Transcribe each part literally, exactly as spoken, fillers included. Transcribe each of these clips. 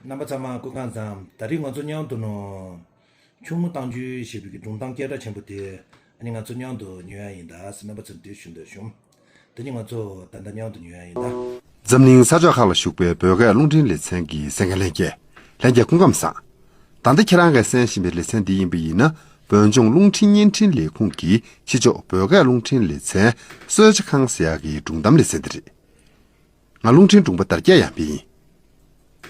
རྣམ་པ་ཚང་མ་སྐུ་ཁམས་བཟང་། ད་རིང་ང་ཚོ་མཉམ་དུ་ནོ། ཆུ་མོ་རྟ་རྒྱུག་ཞེས་པའི་སྒྲུང་གཏམ་སྐད་གྲགས་ཆེན་པོ་དེ་ཨ་ནི་ང་ཚོ་མཉམ་དུ་ཉོ་ཡ་ཡིན་ད་ཟེར་རྣམ་པ་ཚོར་འདི་ཞུ་འདོད་བྱུང་། དེ་ནི་ང་ཚོ་ད་ལྟ་མཉམ་དུ་ཉོ་ཡ་ཡིན་ད། འཛམ་གླིང་ས་ཕྱོགས་ཁག་ལ་བཞུགས་པའི་བོད་སྐད་རླུང་འཕྲིན་ལེ་ཚན་གྱི་གསན་མཁན་ལྷན་རྒྱས། ལྷན་རྒྱས་སྐུ་ཁམས་བཟང་། ད་ལྟ་ཁྱེད་རང་གིས་གསན་བཞིན་པའི་ལེ་ཚན་འདི་ཡིན་པ་ཡིན་ན། བོད་ལྗོངས་རླུང་འཕྲིན་བརྙན་འཕྲིན་ལས་ཁུངས་ཀྱི་ཕྱི་ཕྱོགས་བོད་སྐད་རླུང་འཕྲིན་ལེ་ཚན་གསོལ་ཇ་ཁང་ཟེར་ཡག་གི་སྒྲུང་གཏམ་ལེ་ཚན་འདི་རེད། ང་རླུང་འཕྲིན་དྲུང་པ་དར་རྒྱས་ཡང་འཕེལ་ཡིན།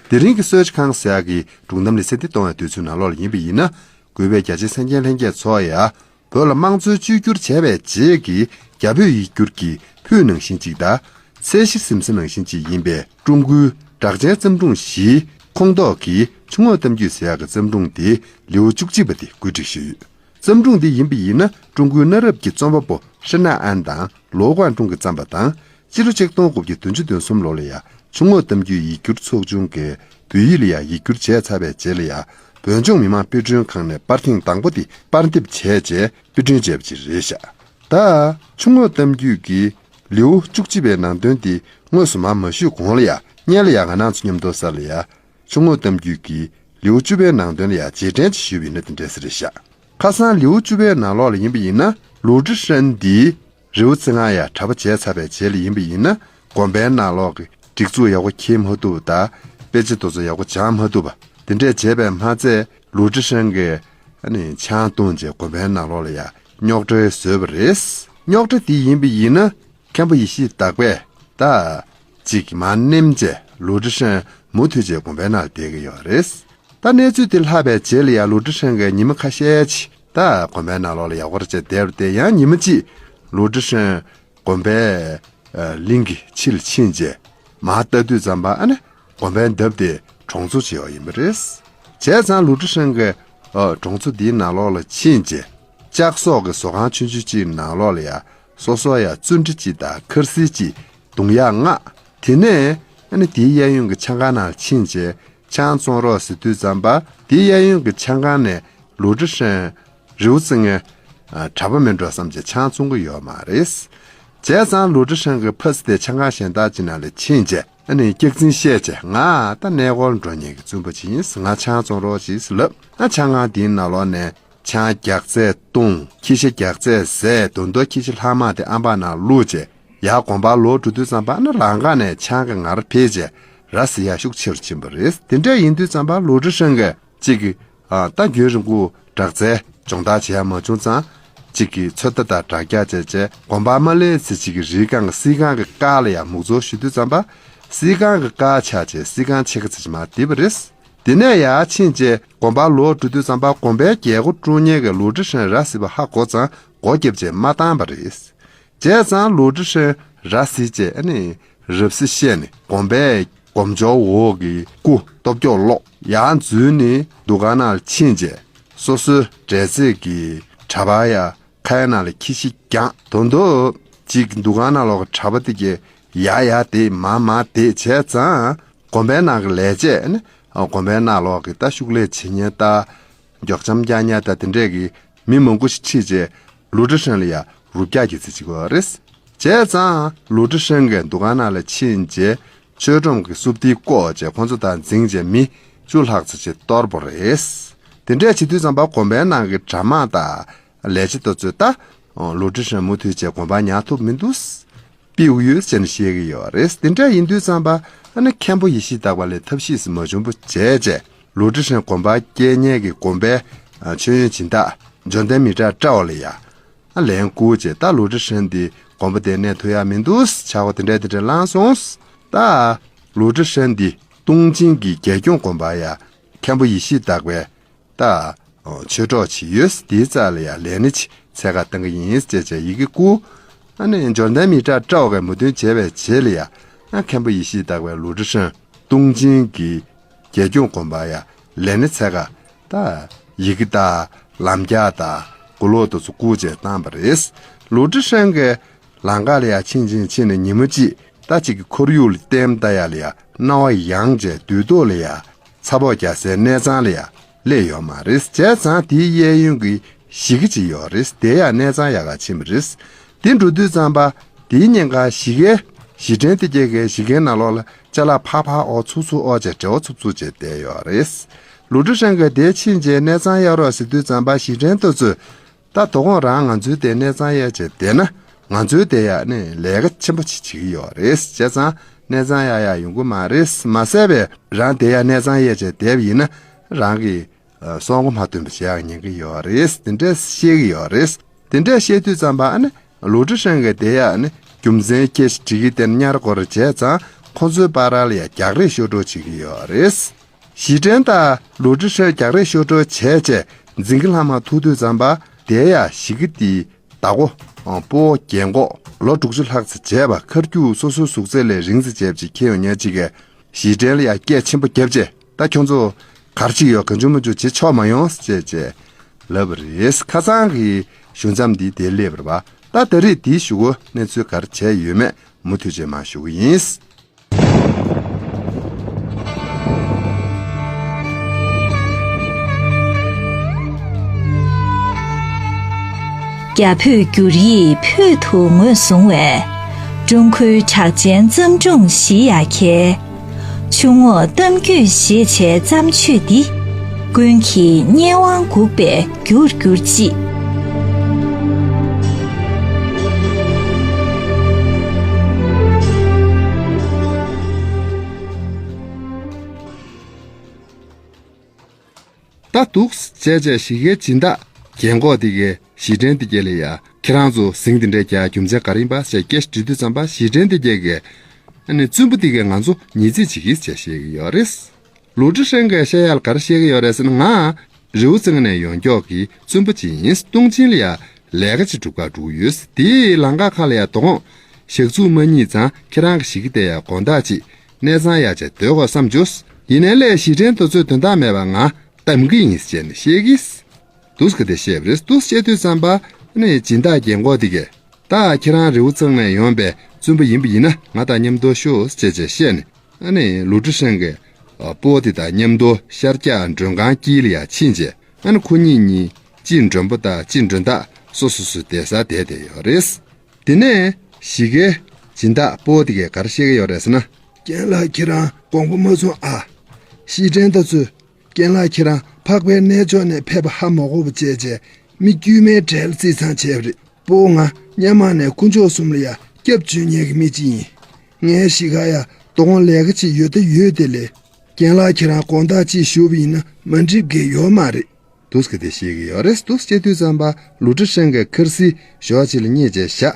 དེ་རིང་གི་གསོལ་ཇ་ཁང་ཟེར་ཡག་གི་སྒྲུང་གཏམ་ལེ་ཚན་འདི་གཏོང་བའི་དུས་ཚོད་ནང་ལོགས་ལ་ཡིན་པ་ཡིན་ན། གུས་པའི་རྒྱ་ཆེའི་གསན་མཁན་ལྷན་རྒྱས་ཚོ་ཡ། བོད་ལ་དམངས་གཙོའི་བཅོས་བསྒྱུར་བྱས་པའི་རྗེས་ཀྱི་རྒྱ་བོད་ཡིག་སྒྱུར་གྱི་ཕུད་ནང་བཞིན་གཅིག་དང་། ཚད་གཞི་ཟིན་ས་ནང་བཞིན་གཅིག་ཡིན་པའི་ཀྲུང་གོའི་གྲགས་ཅན་བརྩམས་སྒྲུང་བཞིའི་ཁོངས་གཏོགས་ཀྱི་ཆུ་ངོགས་གཏམ་རྒྱུད་ཟེར་ཡག་གི་བརྩམས་སྒྲུང་དེ་ལེའུ་བཅུ་གཅིག་པ་དེ་བཀོད་སྒྲིག་ཞུས་ཡོད། བརྩམས་སྒྲུང་འདི་ཡིན་པ་ཡིན་ན། ཀྲུང་གོའི་གནའ་རབས་ཀྱི་རྩོམ་པ་པོ་ཧྲི་ན་ཨན་དང་ལོའུ་ཀོང་ཀྲུང་གིས་བརྩམས་པ་དང་། སྤྱི་ལོ་ཆིག་སྟོང་དགུ་བརྒྱ་བདུན་ཅུ་དོན་གསུམ་ལོ་ལ་ཡ་ཆུ་ངོགས་གཏམ་རྒྱུད་ཡིག་སྒྱུར་ཚོགས་ཆུང་གིས་བོད་ཡིག་ལ་ཡ་ཡིག་སྒྱུར་བྱས་ཚར་བའི་རྗེས་ལ་ཡ། བོད་ལྗོངས་མི་དམངས་དཔེ་སྐྲུན་ཁང་ནས་པར་ཐེངས་དང་པོ་དེ་པར་འདེབས་བྱས་རྗེས་དཔེ་སྐྲུན་བྱས་པ་ཅིག་རེད་ཤག་ད་ཆུ་ངོགས་གཏམ་རྒྱུད་ཀྱི་ལེའུ་བཅུ་གཅིག་པའི་ནང་དོན་དེ་དངོས་སུ་མར་མ་ཞུས་གོང་ལ་ཡ། སྔོན་ལ་ཡ་ང་རང་ཚོ་མཉམ་དུ་ས་ལ་ཡ། ཆུ་ངོགས་གཏམ་རྒྱུད་ཀྱི་ལེའུ་བཅུ་པའི་ནང་དོན་ལ་ཡ་རྗེས་དྲན་ཅིག་ཞུས་པ་ཡིན་ན་དེ་འདྲས་ཟེར་རེད་ཤག་ཁ་སང་ལེའུ་བཅུ་པའི་ནང་ལོགས་ལ་ཡིན་པ་ཡིན་ན། ལུའུ་ཀྲི་ཧྲན་འདིས་རེའུ་ཙི་ང་ཡ་གྲྭ་པ་བྱས་ཚར་བའི་རྗེས་ལ་ཡིན་པ་ཡིན་ན། དགོན་པའི་ནང་ལོགས་ཀྱི་སྒྲིག་འཛུགས་ཡག་པོ་འཁྱེར་མ་ཐུབ་པ་དང་། དཔེ་ཆ་དེ་ཚོ་ཡག་པོ་སྦྱང་མ་ཐུབ་པ་དེ་འདྲས་བྱས་པས་མ་ཚད། ལུའུ་ཀྲི་ཧྲན་གྱིས་ཨ་ནི་ཆང་བཏུངས་རྗེས་དགོན་པའི་ནང་ལོགས་ལ་ཡ་རྙོག་དྲ་བཟོས་པ་རེད། རྙོག་དྲ་དེ་ཡིན་པ་ཡིན་ན། མཁན་པོ་ཡེ་ཤེས་དག་པས་ད་ཅིག་མར་ནེམ་བྱས་ལུའུ་ཀྲི་ཧྲན་མུ་མཐུད་བྱས་དགོན་པའི་ནང་བསྡད་ཀྱི་ཡོད་རེད། ད་གནས་ཚུལ་དེ་ལྷག་པའི་རྗེས་ལ་ཡ་ལུའུ་ཀྲི་ཧྲན་གྱིས་ཉི་མ་ཁ་ཤས་ཅིག་ད་དགོན་པའི་ནང་ལོགས་ལ་ཡག་པོ་རེ་བྱས་བསྡད་པ་དེ། ཡང་ཉི་མ་གཅིག་ལུའུ་ཀྲི་ཧྲན་དགོན་པའི་ཨ་གླིང་གི་ཕྱི་ལ་ཕྱིན་རྗེས་མར་ལྟ་དུས་ཙམ་པ། ཨ་ནི་དགོན་པའི་འདབས་དེ་གྲོང་ཚོ་ཅིག་ཡོད་ཡིན་པ་རེད། བྱས་ཙང་ལུའུ་ཀྲི་ཧྲན་གྱིས་ཨ་གྲོང་ཚོ་འདིའི་ནང་ལོགས་ལ་ཕྱིན་རྗེས་ལྕགས་སོག་གི་ཟོག་ཁང་ཆུང་ཆུང་གཅིག་ནང་ལོགས་ལ་ཡ་སོ་སོ་ཡ་བཙོན་ཁྲི་གཅིག་དང་འཁར་གསིལ་གཅིག་བརྡུང་ཡག་མངགས། དེ་ནས་ཨ་ནི་དེའི་གཡས་གཡོན་གྱི་ཆང་ཁང་ནང་ཕྱིན་རྗེས་ཆང་བཙོང་རོགས་ཟེར་དུས་ཙམ་པ། དེའི་གཡས་གཡོན་གྱི་ཆང་ཁང་ནས་ལུའུ་ཀྲི་ཧྲན་རེའུ་ཙི་ང་གྲྭ་པ་མིན་འགྲོ་བསམ་བྱས་ཆང་བཙོང་གི་ཡོད་མ་རེད། བྱས་ཙང་ལུའུ་ཀྲི་ཧྲན་གྱིས་ཕ་སི་དེ་ཆང་ཁང་གཞན་དག་ཅིག་ནང་ལ་ཕྱིན་རྗེས་ཨ་ནི་སྐྱག་རྫུན་བཤད་བྱས། ང་ད་གནས་སྐོར་འགྲོ་མཁན་གྱི་བཙུན་པ་ཅིག་ཡིན། ང་ཆང་བཙོང་རོགས་གྱིས་ལབ། ཨ་ཆང་ཁང་དེའི་ནང་ལོགས་ནས་ཆང་རྒྱགས་ཚད་བཏུངས། ཁྱི་ཤ་རྒྱགས་ཚད་བཟས། དོན་དུ་ཁྱི་ཤ་ལྷག་མ་དེ་ཨམ་བག་ནང་བླུགས་བྱས་ཡར་དགོན་པར་ལོག་འགྲོ་དུས་ཙམ་པ། ཨ་ནི་ལམ་ཁ་ནས་ཆང་གི་ངར་འཕེལ་བྱས་ར་བཟི་ཡག་ཤུགས་ཆེ་རུ་ཕྱིན་པ་རེད། དེ་འདྲ་ཡིན་དུས་ཙམ་པ་ལུའུ་ཀྲི་ཧྲན་གྱིས་གཅིག་གི་ཨ་ད་རྒྱུན་རིང་པོ་དྲག་རྩལ་སྦྱོང་བརྡར་བྱེད་ཡག་མ་བྱུང་ཙང་། གཅིག་གི་ཚོད་ལྟ་དང་དྲ་རྒྱ་བྱས་བྱས་དགོན་པ་མ་སླེབས་ཚེ་གཅིག་གི་རི་སྒང་གི་སིལ་སྒང་གི་ཀ་ལ་ཡ་མུག་ཚོར་ཞུ་དུས་ཙམ་པ། སིལ་སྒང་གི་ཀ་ཆག་བྱས་སིལ་སྒང་ཕྱེད་ཀ་ཙམ་ཅིག་མར་བརྡིབས་པ་རེད། དེ་ནས་ཡར་ཕྱིན་རྗེས་དགོན་པར་ལོག་འགྲོ་དུས་ཙམ་པ་དགོན་པའི་རྒྱལ་སྒོ་དཀྲུག་མཁན་གྱིས་ལུའུ་ཀྲི་ཧྲན་ར་བཟི་བ་ཧ་གོ་ཙང་སྒོ་བརྒྱབ་བྱས་མ་བཏང་པ་རེད། བྱས་ཙང་ལུའུ་ཀྲི་ཧྲན་ར་བཟི་བྱས་ཨ་ནི་རབ་བཟི་བཤད་ནས་དགོན་པའི་སྒོ་མཆོར་འོག་གི་སྐུ་སྟོབས་སྐྱོ་ལོག་ཡར་འཛུལ་ནས་འདུ་ཁང་ནང་ལ་ཕྱིན་རྗེས་སོ་སོའི་འབྲས་རྩེ་གི་གྲྭ་པ་ཡ་ཁའི་ནང་ལ་ཁྱི་ཤི་བརྒྱངས། དོན་དུ་གཅིག་འདུ་ཁང་ནང་ལོགས་ཀྱི་གྲྭ་པ་དེ་གས་ཡར་ཡར་བསྡད་མར་མར་བསྡད་བྱས་ཙང་། དགོན་པའི་ནང་གི་ལས་བྱེད་ནི་དགོན་པའི་ནང་ལོགས་ཀྱི་ད་ཤུགས་ལས་བྱེད་མཁན་ད་མགྱོགས་འཆམ་རྒྱག་མཁན་ད་དེ་འདྲས་ཀྱི་མི་མང་པོ་ཞིག་ཁྲིད་རྗེས་ལུའུ་ཀྲི་ཧྲན་ལ་ཡ་རུབ་རྒྱག་གི་རྩིས་བྱེད་དགོས་རེད། བྱས་ཙང་ལུའུ་ཀྲི་ཧྲན་གྱིས་འདུ་ཁང་ནང་ལ་ཕྱིན་རྗེས་མཆོད་སྒྲོམ་གྱི་སྲུབས་དེ་བཀོག་རྗེས་ཁོང་ཚོ་དང་འཛིང་རྗེས་མི་བཅུ་ལྷག་ཙམ་ཞིག་གཏོར་བ་རེད། དེ་འདྲས་བྱེད་དུས་ཙམ་པ་དགོན་པའི་ནང་གི་གྲྭ་དམངས་དང་ལས་བྱེད་དེ་ཚོས་ད་ལུའུ་ཀྲི་ཧྲན་མུ་མཐུད་བྱས་དགོན་པར་ཉར་ཐུབ་མི་འདུག་སྤེལ་ཡོད་ཅེས་ནས་བཤད་ཀྱི་ཡོད་རེད། དེ་འདྲ་ཡིན་དུས་ཙམ་པ་ཨ་ནི་མཁན་པོ་ཡེ་ཤེས་དག་པ་ལས་ཐབས་ཤེས་སུ་མ་བྱུང་པོ་བྱས་རྗེས་ལུའུ་ཀྲི་ཧྲན་དགོན་པར་སྐྱེལ་མཁན་གྱི་དགོན་པའི་མཆོད་ཡོན་སྦྱིན་བདག་འབྱོར་ལྡན་མི་དྲག་བཀྲ་བ་ལ་ཡ་ཨ་ལན་བསྐུར་རྗེས་ད་ལུའུ་ཀྲི་ཧྲན་འདི་དགོན་པ་དེར་གནས་ཐུབ་ཡ་མི་འདུག་ཆག་སྒོ་དེ་འདྲ་དེ་འདྲ་ལངས་སོང་། ད་ལུའུ་ཀྲི་ཧྲན་འདི་ཏུང་ཅིན་གྱི་རྒྱལ་སྐྱོང་དགོན་པ་ཡ་མཁན་པོ་ཡེ་ཤེས་དག་པའི་ད་ཆོས་གྲོགས་ཅིག་ཡོད། དེའི་རྩ་ལ་ཡ་ལས་སྣེ་ཅིག་འཚོལ་ག་བཏང་གི་ཡིན་ཅེས་བྱས་ཡི་གེ་བསྐུར། ཨ་ནི་འབྱོར་ལྡན་མི་དྲག་བཀྲ་བ་གིས་མོས་མཐུན་བྱས་པའི་རྗེས་ལ་ཡ་ཨ་མཁན་པོ་ཡེ་ཤེས་དག་པའི་ལུའུ་ཀྲི་ཧྲན་ཏུང་ཅིན་གྱི་རྒྱལ་སྐྱོང་དགོན་པ་ཡ་ལས་སྣེ་འཚོལ་ག་ད་ཡི་གེ་དང་ལམ་རྒྱགས་དང་མགུར་ཀློག་དེ་ཚོ་བསྐུར་བྱས་བཏང་བ་རེད། ལུའུ་ཀྲི་ཧྲན་གྱིས་ལམ་ཁ་ལ་ཡ་ཕྱིན་ཕྱིན་ཕྱིན་ནས་ཉིན་མོ་གཅིག་ད་གཅིག་གི་ཁོར་ཡུག་ལ་ལྟད་མོ་ལྟ་ཡ་ལ་ཡ་རྣ་བ་ཡངས་བྱས་དུས་ཐོག་ལ་ཡ་ཚ་པོག་རྒྱག་སའི་གནས་ཚང་ལ་ཡ་སླེབས་ཡོད་མ་རེད། བྱས་ཙང་དེའི་གཡས་གཡོན་གྱི་གཞིས་ཀ་ཅིག་ཡོད་རེད། དེ་ཡ་གནས་ཚང་ཡག་ག་ཕྱིན་པ་རེད། དེ་འགྲོ་དུས་ཙམ་པ་དེའི་ཉེན་ཁ་གཞིས་ཀའི་ ཞི་ཁྲོན་བདེ་རྒྱལ་གྱིས་ཞི་རྒན་ནང་ལོགས་ལ་ཅ་ལག་ཕར་ཕར་འོ་ཚུར་ཚུར་འོ་བྱས་འབྲེལ་བ་ཚུབ་ཚུབ་བྱས་བསྡད་ཡོད་རེད། ལུའུ་ཀྲི་ཧྲེང་གིས་དེ་ཕྱིན་རྗེས་གནས་ཚང་གཡར་རོགས་ཟེར་དུས་ཙམ་པ་ཞི་ཁྲོན་ལྟ་ཚུལ། ད་དོ་དགོང་རང་ང་ཚོའི་དེ་གནས་ཚང་གཡར་བྱས་བསྡད་ན་ང་ཚོའི་དེ་ཡ་ནི་ལས་ཀ་ཆེན་པོ་ཅིག་བྱེད་ཀྱི་ཡོད་རེད། བྱས་ཙང་གནས་ཚང་གཡར་ཡ་ཡོང་གི་མ་རེད། མ་ཟད་པའི་རང་དེ་ཡ་གནས་ཚང་གཡར་བྱས་བསྡད་པ་ཡིན་ན་རང་གི་སྲོག་མགོ་མ་ཐོན་པ་བྱེད་ཡག་ཉེན་ཁ་ཡོད་རེད། དེ་འདྲས་བཤད་ཀྱི་ཡོད་རེད། དེ་འདྲས་བཤད་དུས་ཙམ་པ་ཨ་ནི་ལུའུ་ཀྲི་ཧྲེང་གིས་དེ་ཡ་ཨ་ནི་རྒྱུ་མཚན་སྐད་ཆ་དྲི་གི་དེ་ནི་གཉའ་རོ་སྒོ་རོ་བྱས་ཙང་ཁོང་ཚོའི་བར་ལ་ཡ་རྒྱག་རེས་ཤོར་འགྲོ་བྱེད་ཀྱི་ཡོད་རེད། ཞི་ཁྲོན་དང་ལུའུ་ཀྲི་ཧྲེང་རྒྱག་རེས་ཤོར་འགྲོ་བྱས་རྗེས་འཛིན་གྱི་ལྷག་མ་ཐུག་དུས་ཙམ་པ་དེ་ཡ་ཞི་རྒན་དེའི་བདག་པོ་སྤོ་བོ་རྒན་གོག་ལོ་དྲུག་ཅུ་ལྷག་ཙམ་བྱས་པ་ཁར་རྒྱུག་སོ་སོའི་གཟུགས་ཚད་ལས་རིང་ཙམ་བྱས་པ་ཅིག་འཁྱེར་ཡོང་མཁན་ཅིག་གིས་ཞི་ཁྲོན་ལ་ཡ་སྐད་ཆེན་པོ་བརྒྱབ་རྗེས། ད་ཁྱོད་ཚོ་གར་ཅིག་ཡོད་གང་བྱུང་མང་བྱུང་བྱེད་ཆོག་མ་ཡོང་ཅེས་བྱས་ལབ་པ་རེད། ཁ་སང་གི་ཞུ་མཚམས་འདི་དེ་སླེབས་པ་རེད་པ། ད་ད་རེས་དེའི་གཞུག་གུ་གནས་ཚུལ་ག་རེ་བྱས་ཡོད་མེད་མུ་མཐུད་བྱས་མར་ཞུ་གི་ཡིན། རྒྱ་བོད་བསྒྱུར་ཡིག་བོད་དུ་ངོས་བཟུང་བའི་ཀྲུང་གོའི་གྲགས་ཅན་བརྩམས་སྒྲུང་བཞི་ཡ་གྱལ། ཆུ་ངོགས་གཏམ་རྒྱུད་ཞེས་བྱའི་བརྩམས་ཆོས་འདི། ཀུན་གྱིས་སྙན་དབང་འགུགས་པའི་རྒྱུར་གྱུར་ཅིག། ད་འདུག་སེ་བྱས་བྱས་ཞི་རྒན་སྦྱིན་བདག་རྒན་གོག་དེ་གས་ཞི་ཁྲོན་བདེ་རྒྱལ་ལ་ཡ་ཁྱེད་རང་ཚོ་ཟིང་དེ་འདྲའི་རྒྱག་རྒྱུ་མཚན་ག་རེ་ཡིན་པ་ཞེས་སྐད་ཆ་དྲིས་དུས་ཙམ་པ་ཞི་ཁྲོན་བདེ་རྒྱལ་གས་ཨ་ནི་བཙུན་པོ་དེ་གས་ང་ཚོ་ཉེས་རྩིས་བྱེད་ཀྱི་ཟེར་བཤད་ཀྱི་ཡོད་རེད། ལུའུ་ཀྲི་ཧྲེང་གིས་བཤད་ཡག་ལ་ག་རེ་བཤད་ཀྱི་ཡོད་རེད་ཟེར་ན། ང་རི་བོ་རྩེ་ལྔ་ནས་ཡོང་མགྱོགས་ཀྱི་བཙུན་པོ་ཅིག་ཡིན། ཏུང་ཅིན་ལ་ཡ་ལས་ཀ་ཅིག་སྒྲུབ་གར་འགྲོ་གི་ཡོད། དེའི་ལམ་ཁ་ཁ་ལ་ཡ་དོ་དགོང་ཞག་ཚུགས་མ་རྙེད་ཙང་ཁྱེད་རང་གི་ཞི་རྒན་དེ་ཡ་དགོང་དག་ཅིག་གནས་ཚང་གཡར་བྱས་སྡོད་དགོས་བསམ་བྱུང་། ཡིན་ནའི་ལས་ཞི་ཁྲོན་དེ་ཚོས་དོན་དག་མེད་པ་ང་གཏམ་གི་ཡིན་ཟེར་ནས་བཤད་ཀྱིས། འདུག་སེ་ག་དེ་བཤད་པ་རེད། འདུག་སེ་བཤད་དུས་ཙམ་པ་ནི་སྦྱིན་བདག་རྒན་གོག་དེ་གས། ད་ཁྱེད་རང་རི་བོ་རྩེ་ལྔ་ནས་ཡོང་པའི་བཙུན་པོ་ཡིན་པ་ཡིན་ན་ང་དང་མཉམ་དུ་ཤོག་ཅེས་བྱས་བཤད་ནས། ཨ་ནི་ལུའུ་ཀྲི་ཧྲེང་གིས་སྤོ་བོ་དེ་དང་མཉམ་དུ་ཤར་རྒྱག་མགྲོན་ཁང་དཀྱིལ་ལ་ཡ་ཕྱིན་རྗེས། ཨ་ནི་ཁོ་གཉིས་གཉིས་གཅིག་མགྲོན་པོ་དང་གཅིག་མགྲོན་བདག་སོ་སོ་སོའི་བསྡད་སར་བསྡད་བསྡད་ཡོད་རེད། དེ་ནས་ཞི་རྒན་སྦྱིན་བདག་སྤོ་བོ་དེ་གས་ག་རེ་བཤད་ཀྱི་ཡོད་རེད་ཟེར་ན། རྒན་ལགས་ཁྱེད་རང་དགོངས་པ་མ་ཚོམ་ཨ། ཞི་ཁྲོན་དེ་ཚོས། རྒན་ལགས་ཁྱེད་རང་འཕགས་པའི་གནས་མཆོག་ནས་ཕེབས་པ་ཧ་མ་གོ་བ་བྱས་བྱས་མི་དཀྱུས་མའི་གྲལ་ལ་བརྩིས་ཚང་བྱས་པ་རེད། སྤོ་བོ་ང་སྔོན་མ་ནས་དཀོན་མཆོག་གསུམ་ལ་ཡ་སྐྱབས་བཅོལ་མཁན་གྱི་མི་གཅིག་ཡིན། ངའི་གཞིས་ཀ་ཡ་དོ་དགོང་ལས་ཀ་ཅིག་ཡོད་ད་ཡོད་དེ་ལས། རྒན་ལགས་ཁྱེད་རང་དགོང་དག་ཅིག་བཞུགས་པ་ཡིན་ན་མ་འགྲིག་གི་ཡོད་མ་རེད། འདུག་སེ་ག་དེ་བཤད་ཀྱི་ཡོད་རེད། འདུག་སེ་བཤད་དུས་ཙམ་པ་ལུའུ་ཀྲི་ཧྲེང་གིས་ཁར་སི་ཞོག་ཅིག་ལ་བསྙེས་བྱས་བཞག་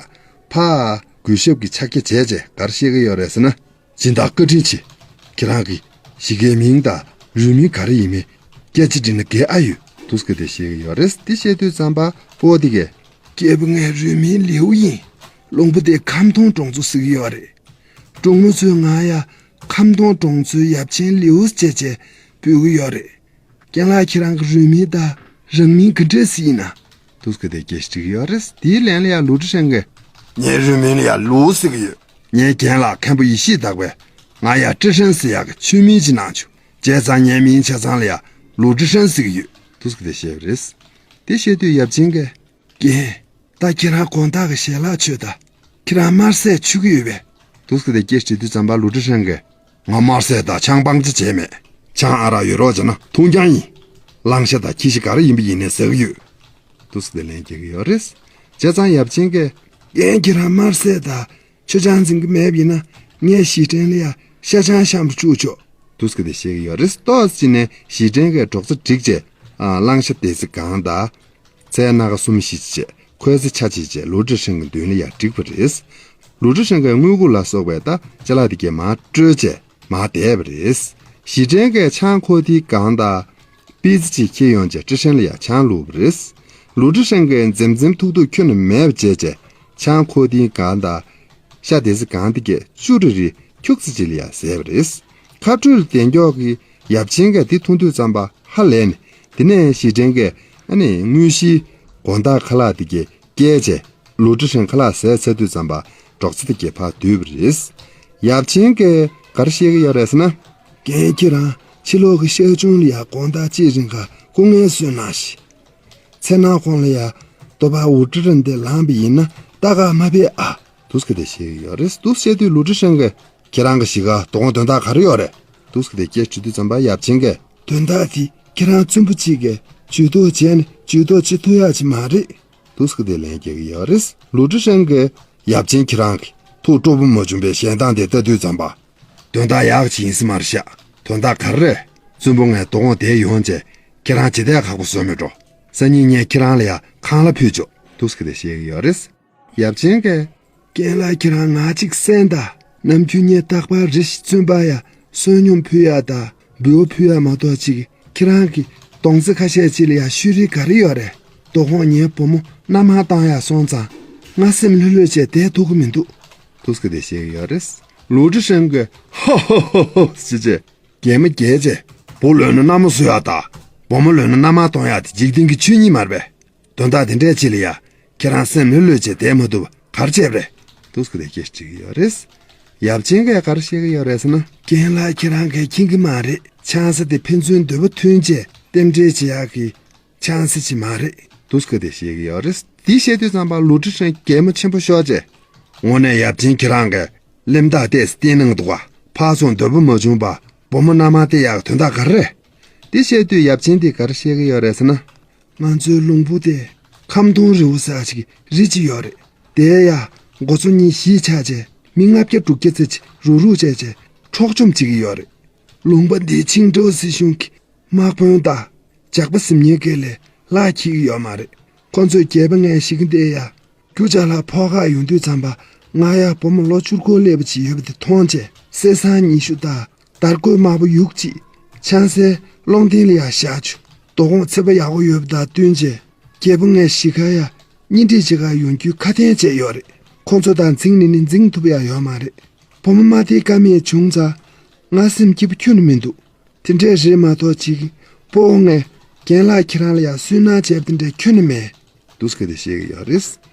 ཕར་གུས་ཞབས་ཀྱི་ཕྱག་རྒྱ་བྱས་བྱས་ག་རེ་བཤད་ཀྱི་ཡོད་རེད་ཟེར་ན། སྦྱིན་བདག་བཀའ་དྲིན་ཆེ། ཁྱེད་རང་གི་ཞི་རྒན་མིང་དང་རུས་མིང་ག་རེ་ཡིན་མིན་སྐད་ཆ་དྲིས་ན་དགའ་ཨ་ཡོད། འདུག་སེ་ག་དེ་བཤད་ཀྱི་ཡོད་རེད། དེ་བཤད་དུས་ཙམ་པ་སྤོ་བོ་དེ་གས། སྐྱེས་བུ་ངའི་རུས་མིང་ལེའུ་ཡིན། ལུང་པ་དེ་ཁམ་སྡོང་གྲོང་ཚོ་ཟེར་གྱི་ཡོད་རེད། གྲོང་མི་ཚོས་ང་ཡ་ཁམ་སྡོང་གྲོང་ཚོའི་ཡབ་ཆེན་ལེའུ་ཟེར་བྱས་འབོད་ཀྱི་ཡོད་རེད། རྒན་ལགས་ཁྱེད་རང་གི་རུས་མིང་དང་རང་མིང་ག་འདྲས་ཟེར་ཡིན་ན། འདུག་སེ་ག་དེ་སྐད་ཆ་དྲིས་ཀྱི་ཡོད་རེད། དེའི་ལན་ལ་ཡ་ལུའུ་ཀྲི་ཧྲེང་གིས། ངའི་རུས་མིང་ལ་ཡ་ལུའུ་ཟེར་གྱི་ཡོད། ངའི་རྒན་ལགས་མཁན་པོ་ཡེ་ཤེས་དག་པས་ང་ཡ་ཀྲི་ཧྲེང་ཟེར་ཡག་གི་ཆོས་མིང་ཅིག་གནང་བྱུང་། བྱས་ཙང་ངའི་མིང་ཆ་ཚང་ལ་ཡ་ལུའུ་ཀྲི་ཧྲེང་ཟེར་གྱི་ཡོད། འདུག་སེ་ག་དེ་བཤད་པ་རེད། དེ་བཤད་དུས་ཡབ་ཆེན་གྱིས། རྒན། ད་ཁྱེད་རང་དགོང་དག་གི་ཞལ་ལག་མཆོད་དང་། ཁྱེད་རང་དམར་ཟས་མཆོད་ཀྱི་ཡོད་པས། འདུག་སེ་ག་དེ་སྐད་ཆ་དྲིས་དུས་ཙམ་པ་ལུའུ་ཀྲི་ཧྲེང་གིས། ང་དམར་ཟས་དང་ཆང་སྤང་བྱ་བྱས་མེད། ཆང་ཨ་རག་ཡོད་རོགས་བྱས་ན་འཐུང་རྐྱང་ཡིན། གླང་ཤ་དང་ཁྱི་ཤ་ག་རེ་ཡིན་པ་ཡིན་ནའི་ཟ་གི་ཡོད། འདུག་སེ་ག་དེ་ལན་རྒྱག་གི་ཡོད་རེད། བྱས་ཙང་ཡབ་ཆེན་གྱིས། རྒན་ཁྱེད་རང་དམར་ཟས་དང་མཆོད་ཆང་འཛིན་གྱི་མེད་པ་ཡིན་ན་ངས་ཞི་ཁྲོན་ལ་ཡ་ཤ་ཆང་བཤམས་པ་བཅུག་ཆོག། འདུག་སེ་ག་དེ་བཤད་ཀྱི་ཡོད་རེད། ཏོག་ཙམ་ནས་ཞི་ཁྲོན་གྱིས་འབྲོག་རྩྭ་བསྒྲིགས་བྱས། ཨ། གླང་ཤ་སྡེ་ཚན་གང་དང་། ཚལ་སྣ་ཁ་གསུམ་བཞི་བྱས། ཁོའི་ཚེ་ཆ་བྱས་བྱས་ལུའུ་ཀྲི་ཧྲེང་གི་མདུན་ལ་ཡར་བསྒྲིགས་པ་རེད། ལུའུ་ཀྲི་ཧྲེང་གིས་དངུལ་ཁུག་ལ་སོགས་པའི་ད་ཅ་ལག་དེ་གས་མར་སྤྲོད་བྱས་མར་བསྡད་པ་རེད། ཞི་ཁྲོན་གྱིས་ཆང་ཁོག་ཐིག་གང་དང་། པི་ཙི་ཅིག་འཁྱེར་ཡོང་བྱས་ཀྲི་ཧྲེང་ལ་ཡར་ཆང་བླུགས་པ་རེད། ལུའུ་ཀྲི་ཧྲེང་གིས་འཛེམ་འཛེམ་ཐུག་ཐུག་ཁྱོན་ནས་མེད་པ་བྱས་བྱས་ཆང་ཁོག་ཐིག་གང་དང་། ཤ་སྡེ་ཚན་གང་དེ་གས་ཅུ་རེ་རེ་ཁྱུག་ཙམ་ཅིག་ལ་ཡར་བཟས་པ་རེད། ཁ་སྤྲོད་ལ་བསྡད་མགྱོགས་ཀྱི་ཡབ་ཆེན་གྱིས་དེ་མཐོང་དུས་ཙམ་པ་ཧ་ལས་ནས། དེ་ནས་ཞི་ཁྲོན་གྱིས་ཨ་ནི་དངོས་གཞིའི་དགོང་དག་ཁ་ལག་དེ་གས་བསྐྱལ་བྱས་ལུའུ་ཀྲི་ཧྲེང་ཁ་ལག་བཟས་ཚར་དུས་ཙམ་པ་འབྲོག་རྩྭ་དེ་གས་ཕར་བསྡུས་པ་རེད། ཡབ་ཆེན་གྱིས་ག་རེ་བཤད་ཀྱི་ཡོད་རེད་ཟེར་ན། རྒན་ཁྱེད་རང་ཕྱི་ལོགས་ཀྱི་ཤག་ཆུང་ལ་ཡ་དགོང་དག་གཅིག་རིང་ག་སྐུ་ངལ་གསོ་གནང་ཞིག་ཚེ་ནང་ཁོང་ལ་ཡ་དོ་པ་འུར་ཏི་ར་འདི་ལངས་པ་ཡིན་ན་ལྟ་ག་མ་ཕེབས་ཨ། དུས་སྐབས་དེ་བཤད་ཀྱི་ཡོད་རེད། དུས་བཤད་དུས་ལུའུ་ཀྲི་ཧྲན་གྱིས་ཁྱེད་རང་གི་གཤིས་ཀ་དོ་དགོང་དོན་དག་ག་རེ་ཡོད་རེད། དུས་སྐབས་དེ་སྐད་དྲིས་དུས་ཙམ་པ་ཡབ་ཆེན་གྱིས། དོན་དག་དེ་ཁྱེད་རང་བཙུན་པོ་གཅིག་གིས་ཇུས་གཏོགས་བྱས་ནས་ཇུས་གཏོགས་བྱེད་ཐུབ་ཡག་ཅིག་མ་རེད། དུས་སྐབས་དེ་ལན་རྒྱག་གི་ཡོད་རེད། ལུའུ་ཀྲི་ཧྲན་གྱིས་ཡབ་ཆེན་ཁྱེད་རང་གིས་ཐུགས་སྤྲོ་པོ་མ་བྱུང་བའི་ཞལ་ཐང་དེ་ལྟ་དུས་ཙམ་པ། དོན་དག་ཡག་ཅིག་ཡིན་ས་མ་རེད་ཤག་དོན་དག་ག་རེ་རེད། བཙུན་པོ་ངས་དོ་དགོང་དེར་ཡོང་བྱས་ཁྱེད་རང་ཇི་ལྟར་ཁག་པོ་བཟོ་མི་འགྲོ། སང་ཉིན་ངས་ཁྱེད་རང་ལ་ཡ་ཁང་གླ་ཕུལ་ཆོག་དུས་སྐབས་དེ་བཤད་ཀྱི་ཡོད་རེད། ཡབ་ཆེན་གྱིས། རྒན་ལགས་ཁྱེད་རང་ང་གཅིག་གསན་དང་། ནམ་རྒྱུན་ངས་རྟག་པར་རེ་ཞིག་བཙུན་པར་ཡ་བསོད་སྙོམས་ཕུལ་ཡ་དང་འབུལ་བ་ཕུལ་ཡ་མ་གཏོགས་ཅིག་ཁྱེད་རང་གི་སྡོང་རྩེ་ཁ་ཤས་ཅིག་ལ་ཡ་ཤུལ་རིས་ག་རེ་ཡོད་རེད། དོ་དགོང་ངའི་བུ་མོ་མནའ་མ་བཏང་ཡ་སོང་ཙང་ང་སེམས་ལྷོད་ལྷོད་བྱས་བསྡད་ཐུབ་ཀྱི་མི་འདུག་དུས་སྐབས་དེ་བཤད་ཀྱི་ཡོད་རེད། ལུའུ་ཀྲི་ཧྲན་གྱིས་ཧོ་ཧོ་ཧོ་ཧོ་ཟེར་བྱས། གད་མོ་བགད་བྱས། བུ་ལོན་ན་མནའ་མ་བཟོ་ཡ་དང་། བུ་མོ་ལོན་ན་མནའ་མ་གཏོང་ཡ་དེ་འཇིག་རྟེན་གྱི་ཆོས་ཉིད་མ་རེད་པས། དོན་དག་དེ་འདྲས་ཅིག་ལ་ཡ། ཁྱེད་རང་སེམས་ལྷོད་ལྷོད་བྱས་བསྡད་མ་ཐུབ་པ་ག་རེ་བྱས་པ་རེད། དུས་སྐབས་དེ་སྐད་དྲིས་ཀྱི་ཡོད་རེད། ཡབ་ཆེན་གྱིས་ག་རེ་བཤད་ཀྱི་ཡོད་རེད་ཟེར་ན། རྒན་ལགས་ཁྱེད་རང་གིས་མཁྱེན་གྱི་མ་རེད། ཆང་ས་དེ་ཕན་ཚུན་འདོད་པ་མཐུན་བྱས་རྟེན་འབྲེལ་བྱེད་ཡག་གི་ཆང་ས་ཅིག་མ་རེད། དུས་སྐབས་དེ་བཤད་ཀྱི་ཡོད་རེད། དེ་བཤད་དུས་ཙམ་པ་ལུའུ་ཀྲི་ཧྲན་གད་མོ་ཆེན་པོ་ཤོར་བྱས། དངོས་གནས་ཡབ་ཆེན་ཁྱེད་རང་གིས་གླེན་རྟགས་ཏོག་ཙམ་བསྟན་གནང་འདུག་ག་ཕར་ཚུར་འདོད་པ་མ་བྱུང་བར་བུ་མོ་མནའ་མ་སྟེར་ཡག་དོན་དག་ག་རེ་རེད། དེ་བཤད་དུས་ཡབ་ཆེན་དེས་ག་རེ་བཤད་ཀྱི་ཡོད་རེད་ཟེར་ན། ང་ཚོའི་ལུང་པ་དེ་ཁམ་སྡོང་རི་བོ་ཟེར་ཅིག་རི་ཅིག་ཡོད་རེད། དེ་ཡ་འགོ་གཙོ་གཉིས་གཞིས་ཆགས་བྱས་མི་ལྔ་བརྒྱ་དྲུག་བརྒྱ་ཙམ་ཅིག་རུག་རུག་བྱས་བྱས་འཕྲོག་བཅོམ་བྱེད་ཀྱི་ཡོད་རེད། ལུང་པ་འདི་ཆིང་ཀྲོའུ་སྲིད་གཞུང་གི་དམག་དཔོན་དང་ཇག་པ་གཟིམ་ཉལ་གྱི་ལས་ལྷག་འཁྱེར་གྱི་ཡོད་མ་རེད། ཁོ་ཚོས་རྒྱལ་པོ་ངའི་གཞིས་ཀ་འདི་ཡ། རྒྱུ་ཅ་ལག་ཕོགས་ཁག་ཡོང་དུས་ཙམ་པ་ང་ཡ་བུ་མོ་ལོ་བཅུ་དགུ་སླེབས་པ་ཅིག་ཡོད་པ་དེ་མཐོང་བྱས་གསེར་སྲང་ཉི་ཤུ་དང་དར་གོས་དམར་པོ་ཡུག་གཅིག་ཆང་སའི་སློང་རྟེན་ལ་ཡ་བཞག་བྱུང་། དོ་དགོང་ཚོད་དཔག་ཡག་པོ་ཡོད་པ་དང་བསྟུན་བྱས་རྒྱལ་པོ་ངའི་གཞིས་ཀ་ཡ་གཉེན་སྒྲིག་བྱེད་གར་ཡོང་རྒྱུའི་ཁ་དན་བྱས་ཡོད་རེད། ཁོ་ཚོ་དང་འཛིང་ནས་ནི་འཛིང་ཐུབ་ཡ་ཡོད་མ་རེད། བུ་མོ་མ་དེའི་བཀའ་མེད་བྱུང་ཙང་ང་སེམས་སྐྱིད་པོ་ཁྱོན་ནས་མི་འདུག་དེ་འདྲས་རེད་མ་གཏོགས་ཅིག་སྤོ་བོ་ངས་རྒན་ལགས་ཁྱེད་རང་ལ་ཡ་སུན་སྣང་བྱས་པ་དེ་འདྲས་ཁྱོན་ནས་མེད། དུས་སྐབས་དེ་བཤད་ཀྱི་ཡོད་རེད།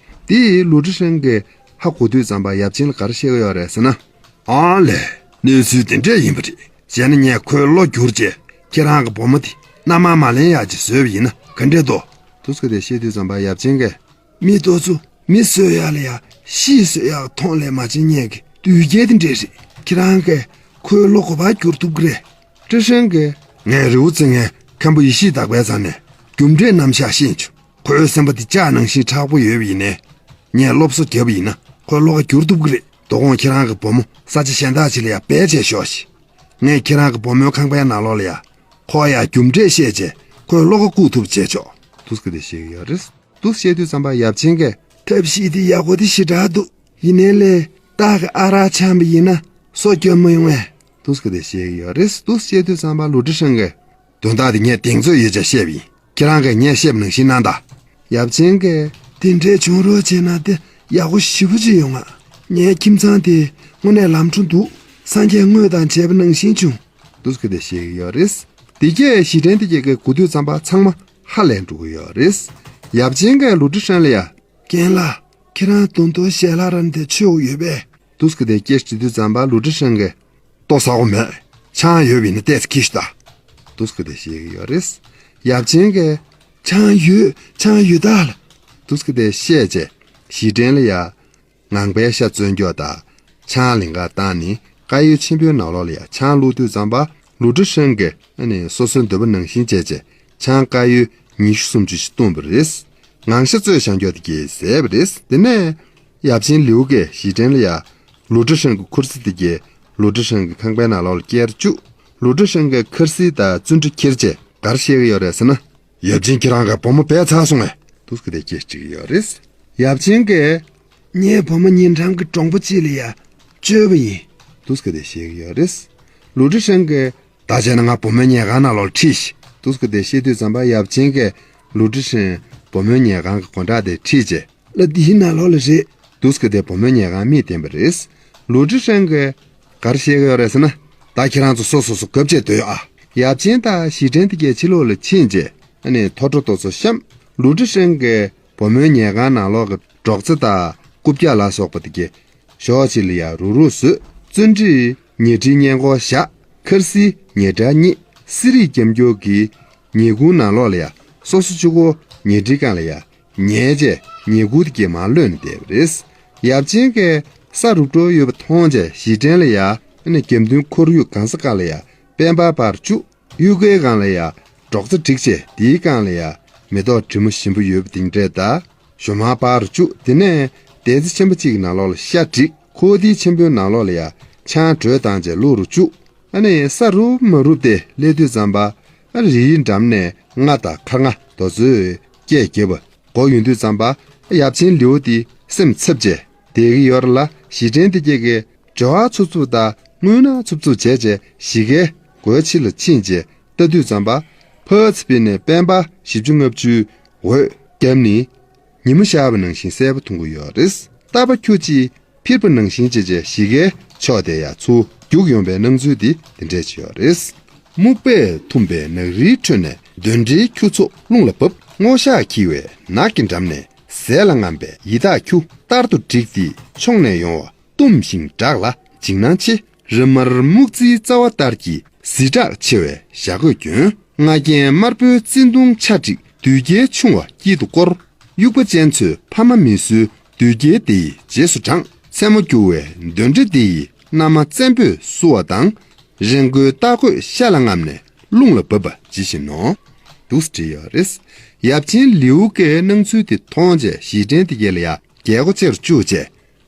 དེ་ཡིས་ལུའུ་ཀྲི་ཧྲན་གྱིས་ཧ་གོ་དུས་ཙམ་པ་ཡབ་ཆེན་ལ་ག་རེ་བཤད་ཀྱི་ཡོད་རེད་ཟེར་ན། ཨང་ལས། གནས་ཚུལ་དེ་འདྲས་ཡིན་པ་རེད། བྱས་ན་ངས་ཁོའི་བློ་བསྒྱུར་བྱས་ཁྱེད་རང་གི་བུ་མོ་དེ་མནའ་མ་མ་ལེན་ཡག་ཅིག་བཟོས་པ་ཡིན་ན་ག་འདྲས་འདུག་དུས་སྐབས་དེ་བཤད་དུས་ཙམ་པ་ཡབ་ཆེན་གྱིས། མི་དེ་ཚོ་མི་གསོད་ཡག་ལ་ཡ་ཤི་གསོད་ཡག་མཐོང་ལས་མ་བྱེད་མཁན་གྱི་བདུད་རྒྱལ་དེ་འདྲས་རེད། ཁྱེད་རང་གིས་ཁོའི་བློ་ག་པར་བསྒྱུར་ཐུབ་ཀྱི་རེད། ཀྲི་ཧྲན་གྱིས། ངས་རི་བོ་རྩེ་ལྔའི་མཁན་པོ་ཡེ་ཤེས་དག་པའི་རྩ་ནས་རྒྱུ་འབྲས་རྣམ་གཞག་ཤེས་བྱུང་། ཁོའི་སེམས་པ་འདི་ལྕགས་ནང་བཞིན་མཁྲེགས་པོ་ཡོད་པ་ཡིན་ནའི། ངས་སློབ་གསོ་བརྒྱབ་པ་ཡིན་ན་ཁོའི་བློ་ཁ་བསྒྱུར་ཐུབ་ཀྱི་རེད། དོ་དགོང་ཁྱེད་རང་གི་བུ་མོ་ས་ཆ་གཞན་དག་ཅིག་ལ་ཡ་བེད་སྤྱད་ཤོག་ཅིག་ངས་ཁྱེད་རང་གི་བུ་མོའི་ཁང་པའི་ནང་ལོགས་ལ་ཡ། ཁོ་ཡ་རྒྱུ་འབྲས་བཤད་བྱས་ཁོའི་བློ་ཁ་བསྐུར་ཐུབ་བྱས་ཆོག་དུས་སྐབས་དེ་བཤད་ཀྱི་ཡོད་རེད། དུས་བཤད་དུས་ཙམ་པ་ཡབ་ཆེན་གྱིས། ཐབས་ཤེས་དེ་ཡག་པོ་དེ་ཞེ་དྲག་འདུག་ཡིན་ནའི་ལས་སྟག་གི་ཨ་རག་འཆམ་པ་ཡིན་ན་སོ་སྐྱོ་མི་ཡོང་ངས། དུས་སྐབས་དེ་བཤད་ཀྱི་ཡོད་རེད། དུས་བཤད་དུས་ཙམ་པ་ལུའུ་ཀྲི་ཧྲན་གྱིས། དོན་དག་དེ་ངས་གདེང་ཚོད་ཡོད་ཅེས་བཤད་པ་ཡིན། ཁྱེད་རང་གིས་ངས་བཤད་པ་ནང་བཞིན་གནང་དང་། ཡབ་ཆེན་གྱིས། དེ་འདྲའི་བྱུང་རོགས་བྱས་ན་དེ་ཡག་པོ་ཞེ་པོ་ཅིག་ཡོང་ང་། ངའི་ཁྱིམ་ཚང་དེ་དངོས་གནས་ལམ་འགྲོ་འདུག་སངས་རྒྱས་དངོས་དང་མཇལ་བ་ནང་བཞིན་བྱུང་། དུས་སྐབས་དེ་བཤད་ཀྱི་ཡོད་རེད། དེ་གས་གཞིས་ཁྲིམས་དེ་གས་གུས་དུས་ཙམ་པ་ཚང་མ་ཧ་ལས་འགྲོ་གི་ཡོད་རེད། ཡབ་ཆེན་གྱིས་ལུའུ་ཀྲི་ཧྲན་ལ་ཡ། རྒན་ལགས། ཁྱེད་རང་དུང་དུང་ཞལ་ལག་ར་འདི་མཆོད་ཡོད་པས། དུས་སྐབས་དེ་སྐད་དྲིས་དུས་ཙམ་པ་ལུའུ་ཀྲི་ཧྲན་གྱིས། ལྟོ་ཟ་དགོས་མེད། ཆང་ཡོད་པ་ཡིན་ན་ཏོག་ཙམ་ཁྱེར་ཤོག་དང་། དུས་སྐབས་དེ་བཤད་ཀྱི་ཡོད་རེད། ཡབ་ཆེན་གྱིས། ཆང་ཡོད། ཆང་ཡོད་ད་ལ། དུས་སྐབས་དེ་བཤད་བྱས། གཞིས་ཁྲིམས་ལ་ཡ། ངང་པའི་ཤ་བཙོན་འཇོག་དང་། ཆང་ལིང་ག་བཏང་ནས་དཀར་ཡོལ་ཆེན་པོའི་ནང་ལོགས་ལ་ཡ་ཆང་བླུགས་དུས་ཙམ་པ་ལུའུ་ཀྲི་ཧྲན་གྱིས་ཨ་ནི་སོ་སོའི་འདོད་པ་ནང་བཞིན་བྱས་བྱས་ཆང་དཀར་ཡོལ་ཉི་ཤུ་སུམ་ཅུ་ཞིག་བཏུངས་པ་རེད། ངང་ཤ་བཙོས་བཞག་འཇོག་དེ་གས་བཟས་པ་རེད། དེ་ནས་ཡབ་ཆེན་ལིའུ་གིས་གཞིས་ཁྲིམས་ལ་ཡ་ལུའུ་ཀྲི་ཧྲན་གྱི་ཁུར་སི་དེ་གས་ལུའུ་ཀྲི་ཧྲན་གྱི་ཁང་པའི་ནང་ལོགས་ལ་བསྐྱལ་བཅུག་ལུའུ་ཀྲི་ཧྲན་གྱིས་ཁུར་སི་དང་བཙུན་ཁྲི་ཁྱེར་བྱས་ག་རེ་བཤད་ཀྱི་ཡོད་རེད་ཟེར་ན། ཡབ་ཆེན་ཁྱེད་རང་གི་བུ་མོ་བས་ཚར་སོང་ངས། དུས་སྐབས་དེ་སྐད་དྲིས་ཀྱི་ཡོད་རེད། ཡབ་ཆེན་གྱིས། ངའི་བུ་མོ་ཉེ་འགྲམ་གྱི་གྲོང་པ་གཅིག་ལ་ཡ་བཅོལ་བ་ཡིན། དུས་སྐབས་དེ་བཤད་ཀྱི་ཡོད་རེད། ལུའུ་ཀྲི་ཧྲན་གྱིས། ད་བྱས་ན་ང་བུ་མོའི་ཉལ་ཁང་ནང་ལོགས་ལ་ཁྲིད་ཤིག་དུས་སྐབས་དེ་བཤད་དུས་ཙམ་པ་ཡབ་ཆེན་གྱིས་ལུའུ་ཀྲི་ཧྲན་བུ་མོའི་ཉལ་ཁང་གི་སྒོ་འགྲམ་དེ་ཁྲིད་བྱས། ལ་འདིའི་ནང་ལོགས་ལ་རེད། དུས་སྐབས་དེ་བུ་མོའི་ཉལ་ཁང་མིས་བསྟན་པ་རེད། ལུའུ་ཀྲི་ཧྲན་གྱིས། ག་རེ་བཤད་ཀྱི་ཡོད་རེད་ཟེར་ན། ད་ཁྱེད་རང་ཚོ་སོ་སོ་སོ་གབ་བྱས་སྡོད་ཨ། ཡབ་ཆེན་དང་གཞིས་ཁྲིམས་དེ་གས་ཕྱི་ལོགས་ལ་ཕྱིན་རྗེས་ཨ་ནི་ཐོ་ཊོ་ཏོ་ཚོ་བཤམས། ལུའུ་ཀྲི་ཧྲན་གྱིས་བུ་མོའི་ཉལ་ཁང་ནང་ལོགས་ཀྱི་སྒྲོག་ཙེ་དང་རྐུབ་བཀྱག་ལ་སོགས་པ་དེ་གས་ཞོགས་ཕྱི་ལ་ཡ་རུག་རུག་བཟོས། བཙུན་ཁྲིས་ཉལ་ཁྲིའི་སྔས་མགོར་བཞག་ཁུར་སིའི་ཉལ་ཁྲི་གཉིས། གསེར་རིས་རྒྱབ་སྐྱོར་གྱི་ཉལ་ཁུང་ནང་ལོགས་ལ་ཡ་སོ་སོ་གཅིག་པོ་ཉལ་ཁྲིའི་སྒང་ལ་ཡ། ཉལ་བྱས་ཉལ་ཁུག་དེ་གས་མར་གློད་ནས་བསྡད་པ་རེད། ཡབ་ཆེན་གྱིས་ས་རུབ་འགྲོ་ཡོད་པ་མཐོང་བྱས་གཞི་ཁྲེང་ལ་ཡ། ཨ་ནི་རྒྱབ་མདུན་ཁོར་ཡུག་གང་ས་གང་ལ་ཡ་དཔལ་འབར་ཕར་བཅུག་གཡུལ་ཁའི་སྒང་ལ་ཡ་འབྲོག་རྩྭ་བསྒྲིགས་བྱས་དེའི་སྒང་ལ་ཡ་མེ་ཏོག་དྲི་མ་ཞིམ་པོ་ཡོད་པ་དེ་འདྲས་དང་ཞོ་མར་ཕར་བཅུག་དེ་ནས་གདན་ས་ཆེན་པོ་གཅིག་གི་ནང་ལོགས་ལ་ཤ་བསྒྲིགས། ཁོག་སྡེ་ཆེན་པོའི་ནང་ལོགས་ལ་ཡ་ཆང་དྲོད་བཏང་བྱས་བླུགས་རུ་བཅུག་ཨ་ནི་ས་རུབ་མ་རུབ་དེ་སླེབས་དུས་ཙམ་པ། ཨ་རིའི་འགྲམ་ནས་རྔ་དང་འཁར་རྔ་དེ་ཚོས་སྐད་རྒྱབ་པ་གོ་ཡོང་དུས་ཙམ་པ། ཡབ་ཆེན་ལེའུ་དེ་སེམས་འཚབ་བྱས་བསྡད་ཀྱི་ཡོད་རེད་ལ། གཞི་ཁྲེང་དེ་གྱད་ཀྱིས་སྦྱོར་བ་འཚུབ་འཚུབ་དང་རྔུལ་ནག་འཚུབ་འཚུབ་བྱས་བྱས་གཞིས་ཀའི་སྒོའི་ཕྱི་ལ་ཕྱིན་བྱས་ལྟ་དུས་ཙམ་པ། ཕར་ཚུར་ཕྱིན་ནས་དཔལ་འབར་བཞི་བཅུ་ལྔ་བཅུའི་འོད་བརྒྱབ་ནས་ཉི་མ་ཤར་བ་ནང་བཞིན་གསལ་པོ་མཐོང་གི་ཡོད་རེད། རྟ་པ་ཁྱུ་གཅིག་འཕིར་པ་ནང་བཞིན་བྱས་བྱས་གཞིས་ཀའི་ཕྱོགས་དེ་ཡར་ཚུར་རྒྱུག་ཡོང་པའི་སྣང་ཚུལ་དེ་དེ་འདྲས་ཅིག་ཡོད་རེད། སྨུག་པས་འཐུམས་པའི་ནགས་རིའི་ཁྲོད་ནས་གདོན་འདྲེའི་ཁྱུ་ཚོགས་རླུང་ལ་བབས། སྔོ་ཞགས་འཁྱིལ་བའི་ནགས་ཀྱི་འགྲམ་ནས་ཟས་ལ་རྔམ་པའི་ཡི་དྭགས་ཁྱུ་ལྟར་དུ་བསྒྲིགས་ཏེ་མཆོང་ནས་ཡོང་བ་གཏུམ་ཞིང་དྲག་ལ་འཇིགས་སྣང་ཆེ། རི་དམར་སྨུག་རྩིའི་རྩ་བ་ལྟར་གྱི་གཟི་བྲག་ཆེ་བའི་བྱ་རྒོད་གྱོན། རྔ་རྒྱན་དམར་པོའི་རྩེ་མདུང་ཆ་བསྒྲིགས་བདུད་རྒྱལ་ཆུང་བ་དཀྱིལ་དུ་བསྐོར། དབྱུག་པ་ཅན་ཚོས་ཕ་མ་མི་བཟོད་བདུད་རྒྱལ་དེ་ཡི་རྗེས་སུ་འབྲངས། མཚན་མོ་རྒྱུ་བའི་གདོན་འདྲེ་དེ་ཡི་མནའ་མ་བཙན་པོས་བསུ་བ་དང་། རི་མགོའི་རྟ་རྒོད་ཤ་ལ་རྔམ་ནས་རླུང་ལ་བབས་པ་ཇི་བཞིན་ནོ། འདུག་སེ་བྲིས་ཡོད་རེད། ཡབ་ཆེན་ལེའུ་ཀའི་སྣང་ཚུལ་དེ་མཐོང་རྗེས་གཞི་ཁྲེང་དེ་གྱད་ལ་ཡ་རྒྱལ་སྒོ་ཅེར་བཅུག་རྗེས་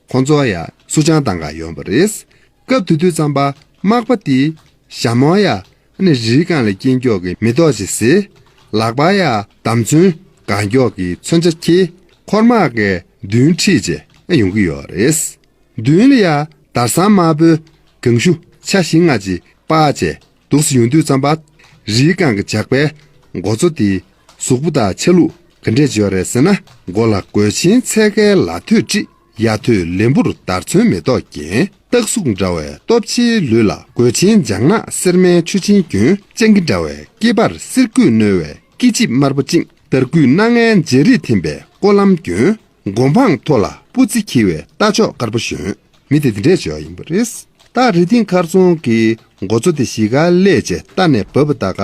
ཁོང་ཚོ་ཡ་བསུ་ཆང་བཏང་ག་ཡོང་བ་རེད། སྐབས་དེ་དུས་ཙམ་པ་མག་པ་དེ་ཞྭ་མོ་ཡ། ཨ་ནི་རིའི་སྒང་ལ་སྐྱེས་མགྱོགས་ཀྱི་མེ་ཏོག་ཅིག་ཟེ། ལག་པ་ཡ་འདམ་ཚོན་གང་མགྱོགས་ཀྱི་མཚོན་ཆ་འཁྱེར། འཁོར་དམག་གི་མདུན་ཁྲིད་བྱས་ཡོང་གི་ཡོད་རེད། མདུན་ལ་ཡ་དར་ཟངས་དམར་པོའི་གང་ཤུ་ཆ་བཞི་ལྔ་ཅིག་སྤར་བྱས་འདུག་སེ་ཡོང་དུས་ཙམ་པ། རིའི་སྒང་གི་ཇག་པའི་འགོ་གཙོ་དེ་གཟུགས་པོ་དང་ཆ་ལུགས་ག་འདྲས་ཅིག་ཡོད་རེད་ཟེར་ན། མགོ་ལ་གོས་ཆེན་ཚལ་ཁའི་ལ་ཐོད་དཀྲིས། ཡ་ཐོད་ལེན་བུར་དར་ཚོན་མེ་ཏོག་བརྒྱན། སྟག་གཟུགས་འདྲ་བའི་སྟོབས་ཆེའི་ལུས་ལ་གོས་ཆེན་ལྗང་ནག་སེར་མའི་ཆུ་ཆེན་གྱོན། སྤྱང་ཀི་འདྲ་བའི་སྐེད་པར་གསེར་སྐུད་བསྣོལ་བའི་སྐེ་ཅིབ་དམར་པོ་བཅིངས། དར་སྐུད་སྣ་ལྔའི་འཇའ་རིས་ཐིམ་པའི་ཀོ་ལམ་གྱོན། མགོ་འཕང་མཐོ་ལ་སྤུ་རྩི་འཁྱིལ་བའི་རྟ་མཆོག་དཀར་པོ་ཞོན། མི་དེ་དེ་འདྲས་བྱས་ཡིན་པ་རེད། ད་རི་སྟེང་མཁར་རྫོང་གི་འགོ་གཙོ་དེ་གཞིས་ཀར་སླེབས་རྗེས་རྟ་ནས་བབས་པ་ད་ག་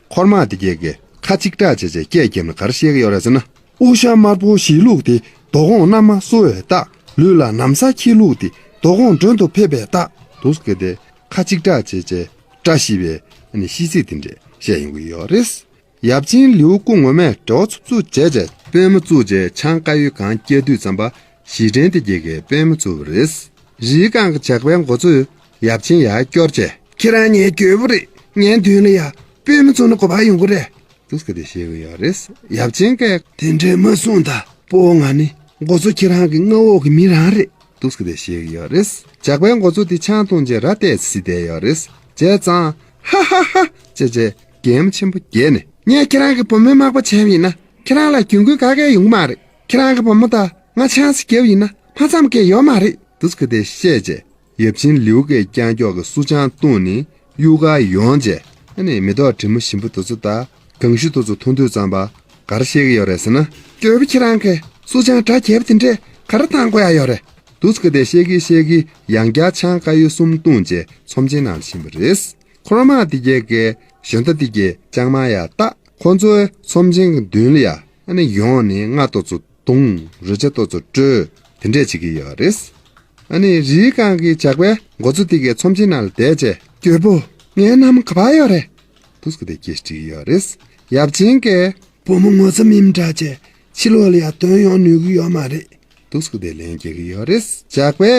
འཁོར་དམག་དེ་གྱད་ཀྱིས་ཁ་གཅིག་གྲགས་བྱས་བྱས་སྐད་བརྒྱབ་ནས་ག་རེ་བཤད་ཀྱི་ཡོད་རེད་ཟེར་ན། དབུ་ཞྭ་དམར་པོ་བཞེས་ལུགས་དེ་རྡོ་གོང་གནམ་མ་གསོ་བའི་རྟགས། ལུས་ལ་ན་བཟའ་འཁྱིལ་ལུགས་དེ་རྡོ་གོང་མགྲོན་དུ་ཕེབས་པའི་རྟགས། འདུག་སེ་བྱས་ཏེ་ཁ་གཅིག་གྲགས་བྱས་བྱས་བཀྲ་ཤིས་པའི་ཨ་ནི་ཤིས་ཚིག་དེ་འདྲས་བཤད་ཡོང་གི་ཡོད་རེད། ཡབ་ཆེན་ལེའུ་སྐུ་ངོ་མས་བྲེལ་བ་འཚུབ་འཚུབ་བྱས་བྱས་པུས་མོ་བཙུགས་བྱས་ཆང་དཀར་ཡོལ་གང་བཀྱག་དུས་ཙམ་པ། གཞིས་ཁྲེང་དེ་གྱད་ཀྱིས་པུས་མོ་བཙུགས་པ་རེད། རིའི་སྒང་གི་ཇག་པའི་འགོ་གཙོས་ཡབ་ཆེན་ཡར་སྐྱོར་བྱས། ཁྱེད་རང་ངའི་རྒྱལ་པོ་རེད། ངའི་མདུན་ལ་ཡ་པུས་མོ་བཙུགས་ན་ག་པར་ཡོང་གི་རེད། འདུག་སེ་བྱས་ཏེ་བཤད་ཀྱི་ཡོད་རེད། ཡབ་ཆེན་གྱིས། དེ་འདྲས་མ་གསུངས་ད། སྤོ་བོ་ང་ནི་འགོ་གཙོ་ཁྱེད་རང་གི་མངའ་འོག་གི་མི་རང་རེད། འདུག་སེ་བྱས་ཏེ་བཤད་ཀྱི་ཡོད་རེད། ཇག་པའི་འགོ་གཙོ་དེ་ཆང་འཐུང་བྱས་ར་བལྟས་ཏེ་བསྡད་ཡོད་རེད། བྱས་ཙང་ཧ་ཧ་ཧ་བྱས་བྱས་གད་མོ་ཆེན་པོ་བགད་ནས། ངས་ཁྱེད་རང་གི་བུ་མོའི་མག་པ་བྱས་པ་ཡིན་ན་ཁྱེད་རང་ལ་རྒྱུ་འགུལ་ག་གེ་ཡོང་གི་མ་རེད། ཁྱེད་རང་གི་བུ་མོ་དང་ང་ཆང་ཙམ་བརྒྱབ་པ་ཡིན་ན་མ་འཚམས་མཁན་ཡོད་མ་རེད། འདུག་སེ་བཤད་བྱས། ཡབ་ཆེན་ལེའུ་ཀས་རྐྱང་ཀྱོག་གི་བསུ་ཆང་བཏུང་ནས་གཡུལ་ཁར་ཡོང་བྱས། ཨ་ནི་མེ་ཏོག་དྲི་མ་ཞིམ་པོ་དེ་ཚོ་དང་གང་ཤུ་དེ་ཚོ་འཐུང་དུས་ཙམ་པ་ག་རེ་བཤད་ཀྱི་ཡོད་རེད་ཟེར་ན། རྒྱལ་པོ་ཁྱེད་རང་གིས་བསུ་ཆང་གྲ་རྒྱས་པོ་དེ་འདྲས་ག་རེ་བཏང་དགོས་ཡ་ཡོད་རེད། འདུག་སེ་བཤད་ཀྱིན་བཤད་ཀྱིན་ཡང་བསྐྱར་ཆང་དཀར་ཡོལ་གསུམ་བཏུང་བྱས་ཚོམས་ཆེན་ནང་ལ་ཕྱིན་པ་རེད། འཁོར་དམག་དེ་གྱད་ཀྱིས་ཞོན་རྟ་དེ་གྱད་ལྕང་མ་ཡར་བཏགས། ཁོ་ཚོའི་ཚོམས་ཆེན་གྱི་མདུན་ལ་ཡ་ཨ་ནི་ཡོང་ནས་རྔ་དེ་ཚོ་བརྡུང་། རོལ་ཆ་དེ་ཚོ་དཀྲོལ། དེ་འདྲས་བྱེད་ཀྱི་ཡོད་རེད། ཨ་ནི་རིའི་སྒང་གི་ཇག་པའི་འགོ་གཙོ་དེ་གྱད་ཚོམས་ཆེན་ནང་ལ་བསྡད་བྱས། རྒྱལ་པོ། ངའི་མནའ་མ་ག་པར་ཡོད་རེད། འདུག་སེ་སྐད་ཆ་དྲིས་ཀྱི་ཡོད་རེད། ཡབ་ཆེན་གྱིས། བུ་མོ་ངོ་ཚ་མིན་འདྲ་བྱས་ཕྱི་ལོགས་ལ་ཡ་འདོན་ཡོང་ནུས་ཀྱི་ཡོད་མ་རེད། འདུག་སེ་ལན་རྒྱག་གི་ཡོད་རེད། ཇག་པའི་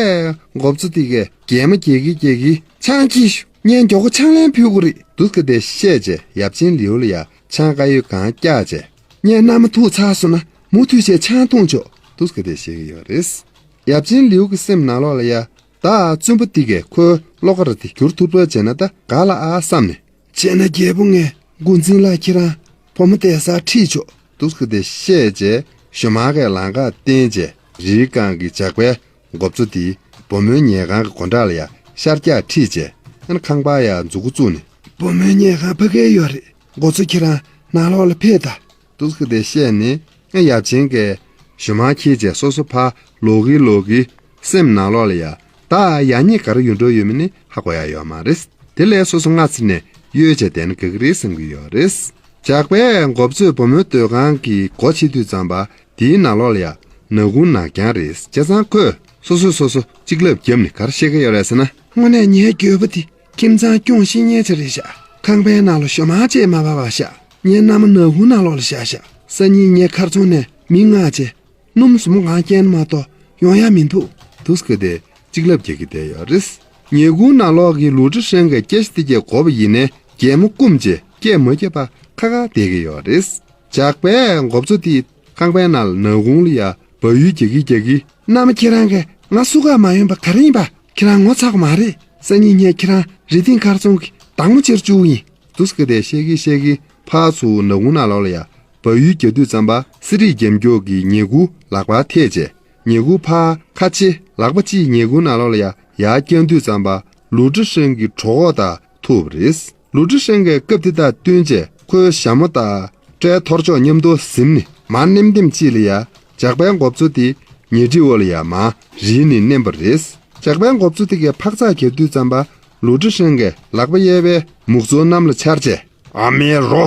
འགོ་གཙོ་དེ་གྱད་གད་མོ་བགད་ཀྱིན་བགད་ཀྱིན། ཆང་གཅིག་ཤོག་ངས་མགྱོགས་པོ་ཆང་ལན་ཕུལ་དགོས་རེད། འདུག་སེ་བཤད་བྱས་ཡབ་ཆེན་ལེའུ་ལ་ཡ་ཆང་དཀར་ཡོལ་གང་བཀྱག་བྱས། ངས་མནའ་མ་ཐུག་ཚར་སོང་ན་མུ་མཐུད་བྱས་ཆང་འཐུང་ཆོག་འདུག་སེ་བཤད་ཀྱི་ཡོད་རེད། ཡབ་ཆེན་ལེའུ་གི་སེམས་ནང་ལོགས་ལ་ཡ། ད་བཙུན་པོ་དེ་གྱད་ཁོའི་བློ་དཀར་དེ་བསྒྱུར་ཐུབ་པ་བྱས་ན་ད་དགའ་ལ་ཨ་བསམ་ནས། བྱས་ན་རྒྱལ་པོ་ངས་འགོ་འཛིན་ལགས་ཁྱེད་རང་བུ་མོ་བསྡད་སར་ཁྲིད་ཆོག་འདུག་སེ་བཤད་བྱས་ཞོ་མར་གྱི་ལམ་ཁ་བསྟན་བྱས་རིའི་སྒང་གི་ཇག་པའི་འགོ་གཙོ་དེ་བུ་མོའི་ཉལ་ཁང་གི་སྒོ་འགྲམ་ལ་ཡ་ཤར་རྒྱག་ཁྲིད་བྱས་ཨ་ནི་ཁང་པ་ཡ་མཛུ་གུ་བཙུགས་ནས། བུ་མོའི་ཉལ་ཁང་ཕ་གིར་ཡོད་རེད། འགོ་གཙོ་ཁྱེད་རང་ནང་ལོགས་ལ་ཕེབས་དང་། འདུག་སེ་བཤད་ནས་ཡབ་ཆེན་གྱིས་ཞོ་མར་འཁྱེར་བྱས་སོ་སོ་ཕར་ལོག་གིན་ལོག་གིན་སེམས་ནང་ལོགས་ལ་ཡ། ད་ཡག་ཉེས་ག་རེ་ཡོང་འགྲོ་ཡོད་མེད་ནི་ཧ་གོ་ཡ་ཡོད་མ་རེད། དེ་ལས་སོ་སོ་སྔ་ཚེ་ནས་གཡོལ་བྱས་བསྡད་ན་དགའ་གི་རེད་བསམ་གྱི་ཡོད་རེད། ཇག་པའི་འགོ་གཙོས་བུ་མོའི་སྡོད་ཁང་གི་སྒོ་ཕྱེ་དུས་ཙམ་པ་དེའི་ནང་ལོགས་ལ་ཡ་ནག་ཁུང་ནག་རྐྱང་རེད། བྱས་ཙང་ཁོས་ སོ་སོས་སོ་སོ་གཅིག་ལབ་བརྒྱབ་ནས་ག་རེ་བཤད་ཀྱི་ཡོད་རེད་ཟེར་ན། དངོས་གནས་ངའི་འགྱོད་པ་དེ་ཁྱིམ་ཚང་སྐྱོང་ཤེས་མཁན་ཅིག་རེད་ཤག་ཁང་པའི་ནང་ལ་ཞོ་མང་ཅིག་མ་སྦར་བ་ཤག་ངའི་མནའ་མ་ནག་ཁུང་ནང་ལོགས་ལ་བཞག་ཤག་སང་ཉིན་ངའི་ཁར་ཚང་ནས་མི་མངགས་བྱས། སྣུམ་ཟུར་མོ་གང་བསྐྱལ་ན་མ་གཏོགས་ཡོང་ཡ་མི་འདུག་འདུག་སེ་བྱས་ཏེ་གཅིག་ལབ་རྒྱག་གི་བསྡད་ཡོད་རེད། ཉེ་ཁུང་ནང་ལོགས་ཀྱི་ལུའུ་ཀྲི་ཧྲེང་གི་སྐད་ཆ་དེ་གས་གོ་བ་ཡིན་ནའི་གད་མོ་བསྐུམས་བྱས་སྐད་མ་རྒྱབ་པར་ཁ་ཁ་བསྡད་ཀྱི་ཡོད་རེད། ཇག་པའི་མགོ་གཙོ་དེས་ཁང་པའི་ནང་ལ་ནག་ཁུང་ལ་ཡ་བལ་ཡུལ་རྒྱག་གི་རྒྱག་གི། མནའ་མ་ཁྱེད་རང་གིས་ང་སུ་ག་མ་ཡོང་པ་ག་རེ་ཡིན་པ། ཁྱེད་རང་ངོ་ཚ་གི་མ་རེད། སང་ཉིན་ངས་ཁྱེད་རང་རི་སྟེང་མཁར་རྫོང་གི་བདག་མོ་བྱེད་བཅུག་གི་ཡིན། འདུག་སེ་བྱས་ཏེ་བཤད་ཀྱིན་བཤད་ཀྱིན་ཕར་ཚུར་ནག་ཁུང་ནང་ལོགས་ལ་ཡ་བལ་ཡུལ་རྒྱག་དུས་ཙམ་པ་སི་རིག་རྒྱབ་སྐྱོར་གྱི་ཉེ་ཁུང་ལག་པར་ཐེབས་བྱས། ཉེ་ཁུང་ཕར་ཁ་ཕྱེ་ལག་པ་གཅིག་ཉེ་ཁུང་ནང་ལོགས་ལ་ཡ་ཡར་བརྐྱངས་དུས་ཙམ་པ་ལུའུ་ཀྲི་ཧྲེང་གི་གྲོད་ཁོག་དང་ཐུག་པ་རེད། ལུའུ་ཀྲི་ཧྲེང་གིས་སྐབས་དེ་དང་བསྟུན་བྱས་ཁོའི་ཞྭ་མོ་དང་སྐྲའི་ཐོར་ཅོག་མཉམ་དུ་ཟིན་ནས་མར་ནེམ་ནེམ་གཅིག་ལ་ཡ་ཇག་པའི་མགོ་གཙོ་དེ་ཉལ་ཁྲིའི་འོག་ལ་ཡ་མར་རིལ་ནས་མནན་པ་རེད། ཇག་པའི་མགོ་གཙོ་དེ་གས་འཕག་འཚག་རྒྱག་དུས་ཙམ་པ་ལུའུ་ཀྲི་ཧྲེང་གིས་ལག་པ་གཡས་པའི་མུག་ཙོའི་གནམ་ལ་འཕྱར་བྱས། ཨ་མའི་རོ།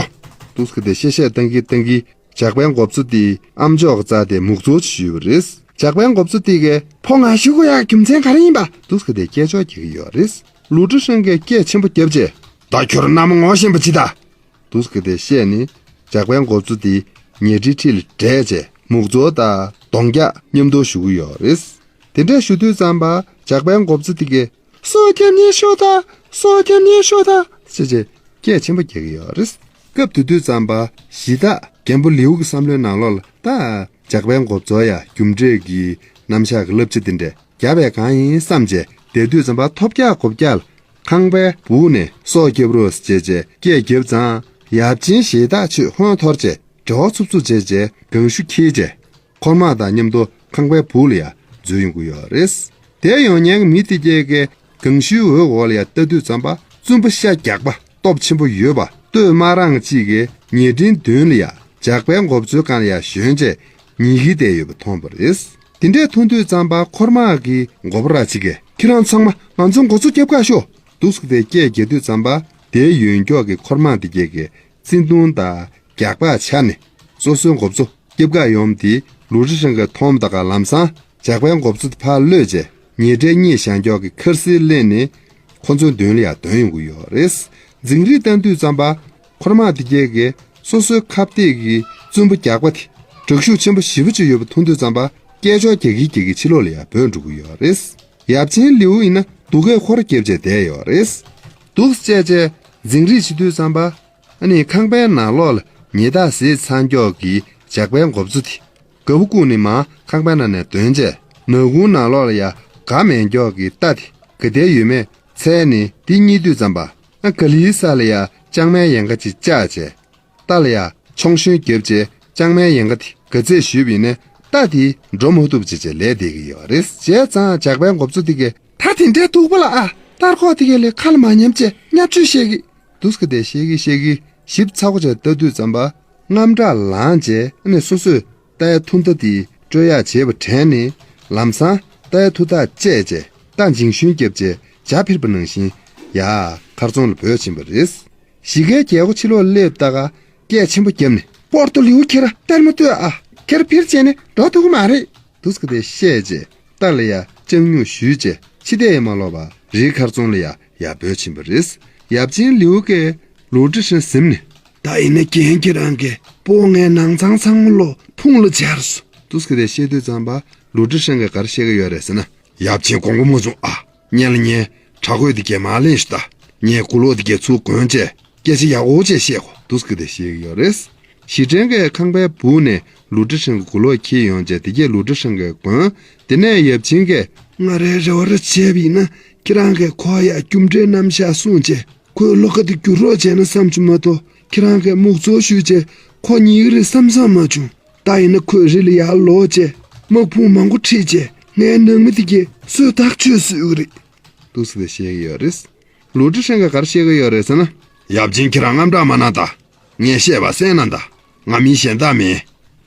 འདུག་སེ་བྱས་ཏེ་གཤེ་གཤེ་བཏང་གིན་བཏང་གིན་ཇག་པའི་མགོ་གཙོ་དེས་ཨམ་ཅོག་གིས་བཙལ་ཏེ་མུག་ཙོ་ཅིག་ཞུས་པ་རེད། ཇག་པའི་མགོ་གཙོ་དེ་གས་ཕོ་ང་ཞུ་དགོས་ཡག་རྒྱུ་མཚན་ག་རེ་ཡིན་པ། འདུག་སེ་བྱས་ཏེ་སྐད་ཅོར་རྒྱག་གི་ཡོད་རེད། ལུའུ་ཀྲི་ཧྲེང་གིས་སྐད་ཆེན་པོ་བརྒྱབ་བྱས། ད་ཁྱོད་རང་མནའ་མ་ངོ་ཤེས་པ་ཅིག་ད། འདུག་སེ་བྱས་ཏེ་བཤད་ནས་ཇག་པའི་མགོ་གཙོ་དེ་ཉལ་ཁྲིའི་འཁྲིས་ལ་བསྡད་བྱས་མུག་ཙོ་དང་གདོང་རྒྱག་མཉམ་དུ་ཞུ་གི་ཡོད་རེད། དེ་འདྲ་ཞུ་དུས་ཙམ་པ་ཇག་པའི་མགོ་གཙོ་དེ་གས། སོ་རྒྱབ་ནས་ཤོག་ད། སོ་རྒྱབ་ནས་ཤོག་ད། ཟེར་བྱས་སྐད་ཆེན་པོ་རྒྱག་གི་ཡོད་རེད། སྐབས་དེ་དུས་ཙམ་པ་གཞི་བདག་རྒན་པོ་ལིའུ་གི་བསམ་བློའི་ནང་ལོགས་ལ་ད་ཇག་པའི་མགོ་གཙོ་ཡ་རྒྱུ་འབྲས་ཀྱི་རྣམ་གཞག་གི་བསླབ་བྱ་དེ་འདྲ་རྒྱབ་པས་གང་ཡིན་བསམ་བྱས་བསྡད་དུས་ཙམ་པ་ཐོབ་རྒྱག་གོ་རྒྱག་ལ་ཁང་པའི་སྦུག་ནས་སོ་རྒྱབ་རོགས་ཟེར་བྱས་སྐད་རྒྱབ་ཙང་ཡབ་ཆེན་གཞི་བདག་ཚོས་ཧོན་འཐོར་བྱས་འབྲེལ་བ་འཚུབ་འཚུབ་བྱས་བྱས་གང་ཤུ་འཁྱེར་བྱས། འཁོར་དམག་དང་མཉམ་དུ་ཁང་པའི་སྦུག་ལ་ཡ་འཛུལ་ཡོང་གི་ཡོད་རེད། དེ་ཡོང་མཁན་གྱི་མི་དེ་གས་གང་ཤུའི་འོག་འོག་ལ་ཡ་ལྟ་དུས་ཙམ་པ་བཙུན་པ་ཤ་རྒྱགས་པ་སྟོབས་ཆེན་པོ་ཡོད་པ་སྟོད་དམར་རང་གཅིག་གིས་ཉལ་ཁྲིའི་མདུན་ལ་ཡ་ཇག་པའི་མགོ་གཙོའི་སྒང་ལ་ཡ་ཞོན་བྱས་ཉལ་གྱིན་བསྡད་ཡོད་པ་མཐོང་བ་རེད། དེ་འདྲས་མཐོང་དུས་ཙམ་པ་འཁོར་དམག་གི་འགོ་པ་ར་གཅིག་གིས་ཁྱེད་རང་ཚང་མ་ང་ཚོའི་མགོ་གཙོ་སྐྱོབ་ག་ཤོག་འདུག་སེ་བྱས་ཏེ་སྐད་རྒྱག་དུས་ཙམ་པ་དེའི་ཡོན་ཀྱོག་གི་འཁོར་དམག་དེ་གས་ཀྱིས། བརྩེ་དུང་དང་རྒྱགས་པ་ཆགས་ནས་སོ་སོའི་མགོ་གཙོ་སྐྱོབ་ག་ཡོང་དེ་ལུའུ་ཀྲི་ཧྲེང་གིས་མཐོང་ད་ག་ལམ་སང་ཇག་པའི་མགོ་གཙོ་དེ་ཕར་གློད་བྱས་ཉལ་ཁྲིའི་གཉིས་བཞེངས་ཀྱོག་གི་འཁར་གསིལ་གླས་ནས་ཁོ་ཚོའི་མདུན་ལ་ཡ་འདོན་ཡོང་གི་ཡོད་རེད། འཛིང་རེས་བཏང་དུས་ཙམ་པ་འཁོར་དམག་དེ་གས་ཀྱིས་སོ་སོའི་ཁ་གཏད་ཀྱི་བཙུན་པོ་རྒྱགས་པ་དེ་དྲག་ཤུགས་ཆེན་པོ་ཞེ་པོ་ཅིག་ཡོད་པ་མཐོང་དུས་ཙམ་པ་སྐད་ཅོར་རྒྱག་གིན་རྒྱག་གིན་ཕྱི་ལོགས་ལ་ཡ་བྲོས་འགྲོ་གི་ཡོད་རེད། ཡབ་ཆེན་ལིའུ་ཡིན་ན་སྡུག་སྐད་ཁོ་རང་བརྒྱབ་བྱས་བསྡད་ཡོད་རེད། འདུག་སེ་བྱས་བྱས་འཛིང་རེས་བྱེད་དུས་ཙམ་པ། ཨ་ནི་ཁང་པའི་ནང་ལོགས་ལ་ཉལ་ཐ་ཟེར་ཚང་ཀྱོག་གི་ཇག་པའི་མགོ་གཙོ་དེ་དགའ་བོ་བཀུག་ནས་མར་ཁང་པའི་ནང་ནས་འདོན་བྱས་ནག་ཁུང་ནང་ལོགས་ལ་ཡ་ག་མེད་ཀྱོག་གི་རྟ་དེ་ག་དེ་ཡོད་མེད་འཚོལ་ནས་དེ་རྙེད་དུས་ཙམ་པ་ཨ་ག་ལིའི་ས་ལ་ཡ་ལྕང་མའི་ཡལ་ག་ཅིག་བཅག་བྱས་རྟ་ལ་ཡ་མཆོང་གཞོན་བརྒྱབ་བྱས་ལྕང་མའི་ཡལ་ག་དེ་ག་ཚད་ཞུས་པ་ཡིན་ནའི་རྟ་དེ་འགྲོ་མ་ཐུབ་བྱས་བྱས་ལས་བསྡད་ཀྱི་ཡོད་རེད། བྱས་ཙང་ཇག་པའི་མགོ་གཙོ་དེ་གས། ད་དེ་འདྲའི་སྡུག་པོ་ལ་ཨ། སྟར་ཁོག་དེ་གས་ལས་ཁ་ལ་མ་ཉམས་བྱས་བརྙས་བཅོས་བཤད་ཀྱི། འདུག་སེ་བྱས་ཏེ་བཤད་ཀྱིན་བཤད་ཀྱིན་ཞིབ་ཚགས་པོ་བྱས་ལྟ་དུས་ཙམ་པ། དངངས་སྐྲག་ལངས་བྱས་ཨ་ནི་སོ་སོས་རྟའི་ཐུར་མདའ་དེ་སྤྲོད་ཡག་བྱེད་པ་དྲན་ནས་ལམ་སང་རྟའི་ཐུར་ཐག་བཅད་བྱས་རྟ་འཇིང་ཤུན་བརྒྱབ་བྱས་ཇ་ཕིར་པ་ནང་བཞིན་ཡར་མཁར་རྫོང་ལ་བྲོས་ཕྱིན་པ་རེད། གཞིས་ཀའི་རྒྱལ་སྒོ་ཕྱི་ལོགས་སླེབས་ད་ག་སྐད་ཆེན་པོ་བརྒྱབ་ནས། པོར་ཏོ་ལིའུ་ཁྱེད་རང་ལྟད་མོ་ལྟོས་ཨ། ཁྱེད་རང་ཕིར་བྱས་ནས་འགྲོ་ཐུབ་ཀྱི་མ་རེད། འདུག་སེ་བྱས་ཏེ་བཤད་བྱས་རྟ་ལ་ཡ་ལྕགས་སྨྱུག་གཞུས་བྱས་ཕྱི་བལྟས་ཡང་མ་ལོག་པར་རིའི་མཁར་རྫོང་ལ་ཡ་ཡར་བྲོས་ཕྱིན་པ་རེད། ཡབ་ཆེན་ལིའུ་གིས་ལུའུ་ཀྲི་ཧྲེང་གཟིམ་ནས། ད་ཡིན་ན་རྒན་ཁྱེད་རང་གིས་སྤོ་ངའི་ནང་ཚང་ཚང་མ་ལོ་ཕུང་ལ་སྦྱར་སོང་། འདུག་སེ་བྱས་ཏེ་བཤད་དུས་ཙམ་པ་ལུའུ་ཀྲི་ཧྲེང་གིས་ག་རེ་བཤད་ཀྱི་ཡོད་རེད་ཟེར་ན། ཡབ་ཆེན་དགོངས་པ་མ་ཚོམ་ཨ། སྔོན་ལ་ངས་དྲག་རྒོད་དེ་གས་མར་ལེན་ཞུ་ད། ངས་མགུ་ལོག་དེ་གས་ཚུར་གོན་བྱས་སྐད་ཆ་ཡག་པོ་བྱས་བཤད་གོ། འདུག་སེ་བྱས་ཏེ་བཤད་ཀྱི་ཡོད་རེད། ཞི་ཀྲེང་གིས་ཁང་པའི་སྦུག་ནས་ལུའུ་ཀྲི་ཧྲེང་གི་མགུ་ལོག་འཁྱེར་ཡོང་བྱས་དེ་གས་ལུའུ་ཀྲི་ཧྲེང་གིས་གོན། དེ་ནས་ཡབ་ཆེན་གྱིས། ང་རའི་རེ་བ་ར་བྱས་པ་ཡིན་ན་ཁྱེད་རང་གིས་ཁོ་ཡ་རྒྱུ་འབྲས་རྣམ་གཞག་གསུངས་བྱས་ཁོའི་བློ་ཁ་དེ་བསྒྱུར་རོགས་བྱས་ན་བསམ་བྱུང་མ་གཏོགས་ཁྱེད་རང་གིས་མུག་ཙོག་གཞུས་བྱས་ཁོ་ཉལ་གྱི་རེད་བསམ་བསམ་མ་བྱུང་། ད་ཡིན་ན་ཁོས་རི་ལ་ཡར་ལོག་བྱས་དམག་དཔུང་མང་པོ་ཁྲིད་བྱས་ངའི་ནང་མི་དེ་གས་གསོད་ཐག་ཆོད་བཟོ་གི་རེད། འདུག་སེ་བྱས་ཏེ་བཤད་ཀྱི་ཡོད་རེད། ལུའུ་ཀྲི་ཧྲེང་གིས་ག་རེ་བཤད་ཀྱི་ཡོད་རེད་ཟེར་ན། ཡབ་ཆེན་ཁྱེད་རང་དངངས་སྐྲག་མ་གནང་ད། ངས་བཤད་པ་གསན་གནང་ད། ང་མི་གཞན་དག་མིན།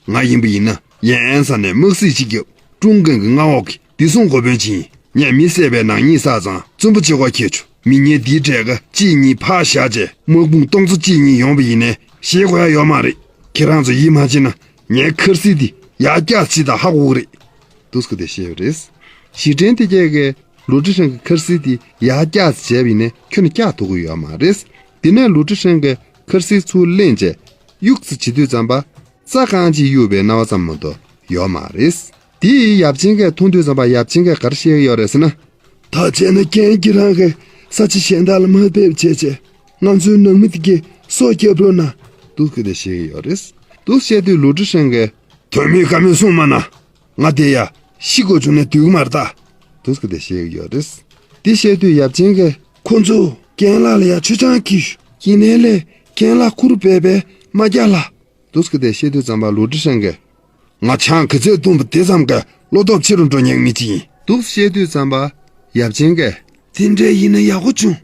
ང་ཡིན་པ་ཡིན་ན་ཡན་ཨན་ས་ནས་དམག་སྲིད་ཅིག་བརྒྱབ། ཀྲུང་ཀན་གྱི་མངའ་འོག་གི་བདེ་སྲུང་འགོ་དཔོན་ཅིག་ཡིན། ངས་མི་བསད་པའི་ནག་ཉེས་བསགས་ཙང་བཙུན་པོ་བྱེད་སྒོ་འཁྱེར་བྱུང་། མི་ངན་འདིའི་གྲས་ཀ་གཅིག་གཉིས་ཕར་བཞག་བྱས་དམག་དཔུང་སྟོང་ཚོ་གཅིག་གཉིས་ཡོང་བ་ཡིན་ནའི་ཞེད་དགོས་ཡ་ཡོད་མ་རེད། ཁྱེད་རང་ཚོ་ཡིད་མ་ཆེས་ན་ངའི་འཁར་གསིལ་འདི་ཡར་བཀྱགས་ཅིག་དང་ཧ་གོ་གི་རེད། འདུག་སེ་བྱས་ཏེ་བཤད་པ་རེད། ཞི་ཁྲོན་དེ་གས་ཀྱིས་ལུའུ་ཀྲི་ཧྲན་གྱི་འཁར་གསིལ་དེ་ཡར་བཀྱག་ཙམ་བྱས་པ་ཡིན་ན་ཁྱོན་ནས་བཀྱག་ཐུབ་ཀྱི་ཡོད་མ་རེད། དེ་ནས་ལུའུ་ཀྲི་ཧྲན་གྱིས་འཁར་གསིལ་ཚུར་ལེན་བྱས་གཡུག་ཙམ་བྱེད་དུས་ཙམ་པ་རྩྭ་རྐང་གཅིག་གཡུག་པའི་སྣང་བ་ཙམ་མ་གཏོགས་ཡོད་མ་རེད། དེ་ཡབ་ཆེན་གྱིས་མཐོང་དུས་ཙམ་པ་ཡབ་ཆེན་གྱིས་ག་རེ་བཤད་ཀྱི་ཡོད་རེད་ཟེར་ན། ད་བྱས་ན་རྒན་ཁྱེད་རང་གིས་ས་ཆ་གཞན་དག་ལ་མ་ཕེབས་བྱས་བྱས་ང་ཚོའི་ནང་མི་དེ་གས་སྲོག་སྐྱབས་རོགས་གནང་། འདུག་གི་དེ་བཤད་ཀྱི་ཡོད་རེད། འདུག་བཤད་དུས་ལུའུ་ཀྲི་ཧྲན་གྱིས། དོན་མེད་བཀའ་མོལ་གསུངས་མ་གནང་། ང་དེ་ཡ་ཤི་དགོས་བྱུང་ན་འདོད་ཀྱི་མ་རེད་ད། འདུག་གི་དེ་བཤད་ཀྱི་ཡོད་རེད། དེ་བཤད་དུས་ཡབ་ཆེན་གྱིས། ཁོ་ཚོ་རྒན་ལགས་ལ་ཡ་མཆོད་ཆང་འཁྱེར་ཤོག་ཡིན་ནའི་ལས་རྒན་ལགས་ཁུར་བས་པས་མ་རྒྱག་ལ། འདུག་གི་དེ་བཤད་དུས་ཙམ་པ་ལུའུ་ཀྲི་ཧྲན་གྱིས། ང་ཆང་ག་ཚད་བཏུངས་པ་དེ་ཙམ་གྱིས་བློ་སྟོབས་ཆེ་རུ་འགྲོ་མཁན་མི་གཅིག་ཡིན། འདུག་བཤད་དུས་ཙམ་པ་ཡབ་ཆེན་གྱིས། དེ་འདྲ་ཡིན་ན་ཡག་པོ་བྱུང་།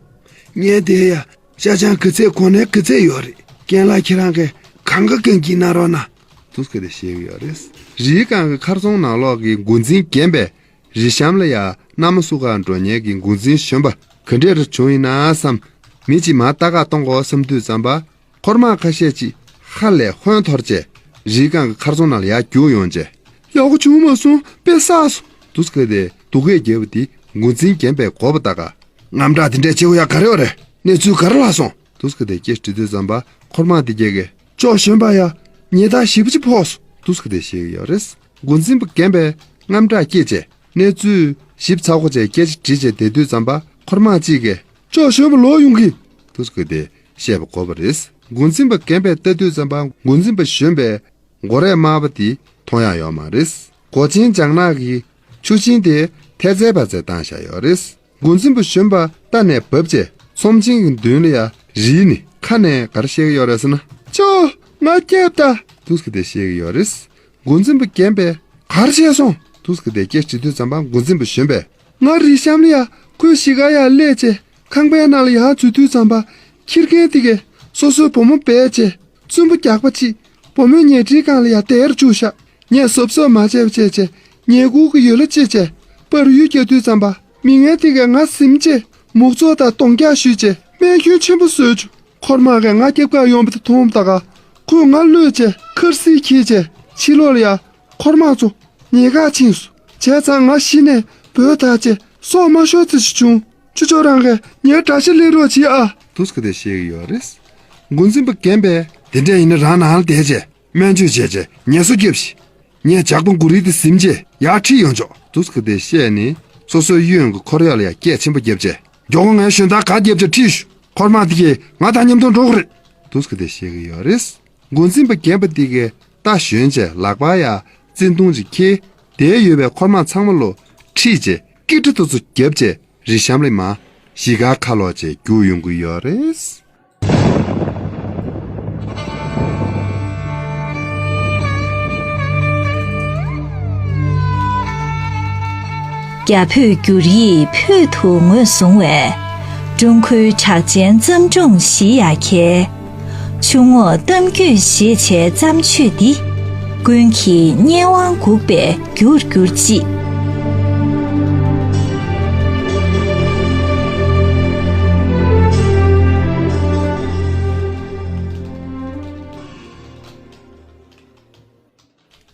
ངས་དེ་ཡ་ཤ་ཆང་ག་ཚད་གོ་ནས་ག་ཚད་ཡོད་རེད། རྒན་ལགས་ཁྱེད་རང་གིས་གང་ག་གང་གིས་གནང་རོགས་གནང་། འདུག་གི་དེ་བཤད་ཀྱི་ཡོད་རེད། རིའི་སྒང་གི་མཁར་རྫོང་ནང་ལོགས་ཀྱི་འགོ་འཛིན་རྒན་པས་རི་གཤམ་ལ་ཡ་གནམ་སྨུག་ག་འགྲོ་མཁན་གྱི་འགོ་འཛིན་གཞོན་པ་ག་འདྲས་རེ་བྱུང་ཡིན་ན་བསམ། མི་གཅིག་མར་ལྟ་ག་གཏོང་དགོས་བསམ་དུས་ཙམ་པ། འཁོར་དམག་ཁ་ཤས་ཀྱིས་ཧ་ལས་ཧོན་འཐོར་བྱས་རིའི་སྒང་གི་མཁར་རྫོང་ནང་ལ་ཡར་རྒྱུགས་ཡོང་བྱས། ཡག་པོ་བྱུང་མ་སོང་དཔེ་བསགས་སོང་། འདུག་གི་དེ་སྡུག་སྐད་རྒྱབ་པ་དེ་འགོ་འཛིན་རྒན་པས་མགོ་བོ་བཏགས་ག། དངངས་སྐྲག་དེ་འདྲས་བྱེད་དགོས་ཡ་ག་རེ་ཡོད་རེད། གནས་ཚུལ་ག་རེ་ལྷག་སོང་། འདུག་གི་དེ་སྐད་དྲིས་དུས་ཙམ་པ་འཁོར་དམག་དེ་གས་ཀྱིས། ཅོག་གཞོན་པ་ཡ་ཉེས་རྡུང་ཞེ་པོ་ཅིག་ཕོག་སོང་། འདུག་གི་དེ་བཤད་ཀྱི་ཡོད་རེད། འགོ་འཛིན་པ་རྒན་པས་དངངས་སྐྲག་སྐྱེས་བྱས་གནས་ཚུལ་ཞིབ་ཚགས་པོ་བྱས་སྐད་ཆ་དྲིས་བྱས་བསྡད་དུས་ཙམ་པ་འཁོར་དམག་གཅིག་གིས། ཅོག་གཞོན་པ་ལོག་ཡོང་གི། འདུག་གི་དེ་བཤད་པ་གོ་བ་རེད། འགོ་འཛིན་པ་རྒན་པས་ལྟ་དུས་ཙམ་པ་འགོ་འཛིན་པ་གཞོན་པས་མགོ་རས་དམར་པོ་དེ་མཐོང་ཡག་ཡོད་མ་རེད། མགོ་ཆེན་ལྗང་ནག་གི་ཆུ་ཆེན་དེ་ཐལ་ཚལ་བ་ཚལ་བཏང་བཞག་ཡོད་རེད། འགོ་འཛིན་པ་གཞོན་པ་རྟ་ནས་བབས་རྗེས་ཚོམས་ཆེན་གྱི་མདུན་ལ་ཡ་རིལ་ནས་ཁ་ནས་ག་རེ་བཤད་ཀྱི་ཡོད་རེད་ཟེར་ན། ཅོ། ང་སྐྱབས་ད། འདུག་གི་དེ་བཤད་ཀྱི་ཡོད་རེད། འགོ་འཛིན་པ་རྒན་པས་ག་རེ་བྱས་སོང་། འདུག་གི་དེ་སྐད་དྲིས་དུས་ཙམ་པ་འགོ་འཛིན་པ་གཞོན་པས། ང་རི་གཤམ་ལ་ཡ་ཁོའི་གཞིས་ཀ་ཡར་སླེབས་བྱས་ཁང་པའི་ནང་ལ་ཡར་འཛུལ་དུས་ཙམ་པ་ཁྱི་རྒན་དེ་གས་སོ་སོའི་བུ་མོ་སྦས་བྱས་བཙུན་པོ་རྒྱགས་པ་གཅིག་བུ་མོའི་ཉལ་ཁྲིའི་སྒང་ལ་ཡ་དེར་བཅུག་བཞག་ངས་གཟབ་གཟབ་མ་བྱས་པ་བྱས་བྱས་ཉལ་ཁུག་གི་ཡུལ་ལ་ཅི་བྱས་པར་ཡུལ་རྒྱག་དུས་ཙམ་པ་མི་ངན་དེ་གས་ང་ཟིན་བྱས་མུག་ཚོགས་དང་གདོང་རྒྱག་གཞུས་བྱས་རྨས་སྐྱོན་ཆེན་པོ་བཟོས་བྱུང་། འཁོར་དམག་གིས་ང་སྐྱབས་ག་ཡོང་བ་དེ་མཐོང་བ་ད་ག་ཁོས་ང་གློད་བྱས་འཁར་གསིལ་འཁྱེར་བྱས་ཕྱི་ལོགས་ལ་ཡ། འཁོར་དམག་ཚོ་ཉེན་ཁར་ཕྱིན་སོང་། བྱས་ཙང་ང་གཞི་ནས་འབོད་ཐག་བཅད་སྲོག་མ་ཤོར་ཙམ་ཞིག་བྱུང་། ཁྱེད་ཚོ་རང་གིས་ངའི་དགྲ་ཤ་ལེན་རོགས་བྱེད་ཨ། འདུག་གི་དེ་བཤད་ཀྱི་ཡོད་རེད། འགོ་འཛིན་པ་རྒན་པས་དེ་འདྲ་ཡིན་ན་རང་ནང་ལ་བསྡད་བྱས་སྨན་བཅོས་བྱས་བྱས་ངལ་གསོ་རྒྱབ་ཤིག་ངས་ཇག་པ་མགོ་རིལ་དེ་ཟིན་བྱས་ཡར་ཁྲིད་ཡོང་ཆོག་འདུག་གི་དེ་བཤད་ནས་སོ་སོའི་གཡོན་གྱི་འཁོར་གཡོག་ལ་ཡ་སྐད་ཆེན་པོ་བརྒྱབ་བྱས་མགྱོགས་པོ་ངའི་ཞོན་ཐང་ག་རྒྱབ་བྱས་ཁྲིད་ཤོག་འཁོར་དམག་དེ་གས་ང་དང་མཉམ་དུ་འགྲོ་གི་རེད། འདུག་གི་དེ་བཤད་ཀྱི་ཡོད་རེད། འགོ་འཛིན་པ་རྒན་པ་དེ་གས་རྟ་ཞོན་བྱས་ལག་པ་ཡ་བཙན་དུང་ཅིག་འཁྱེར། དེར་ཡོད་པའི་འཁོར་དམག་ཚང་མ་ལོ་ཁྲིད་བྱས་ཀི་ཀྲི་ཏོ་ཚོ་བརྒྱབ་བྱས་རི་གཤམ་ལ་མར་གཞིས་ཀ་ཁ་ལོག་བྱས་རྒྱུགས་ཡོང་གི་ཡོད་རེད། རྒྱ་བོད་བསྒྱུར་ཡིག་བོད་དུ་ངོས་བཟུང་བའི་ཀྲུང་གོའི་གྲགས་ཅན་བརྩམས་སྒྲུང་བཞི་ཡ་གྱལ། ཆུ་ངོགས་གཏམ་རྒྱུད་ཞེས་བྱའི་བརྩམས་ཆོས་འདི། ཀུན་གྱིས་སྙན་དབང་འགུགས་པའི་རྒྱུར་གྱུར་ཅིག་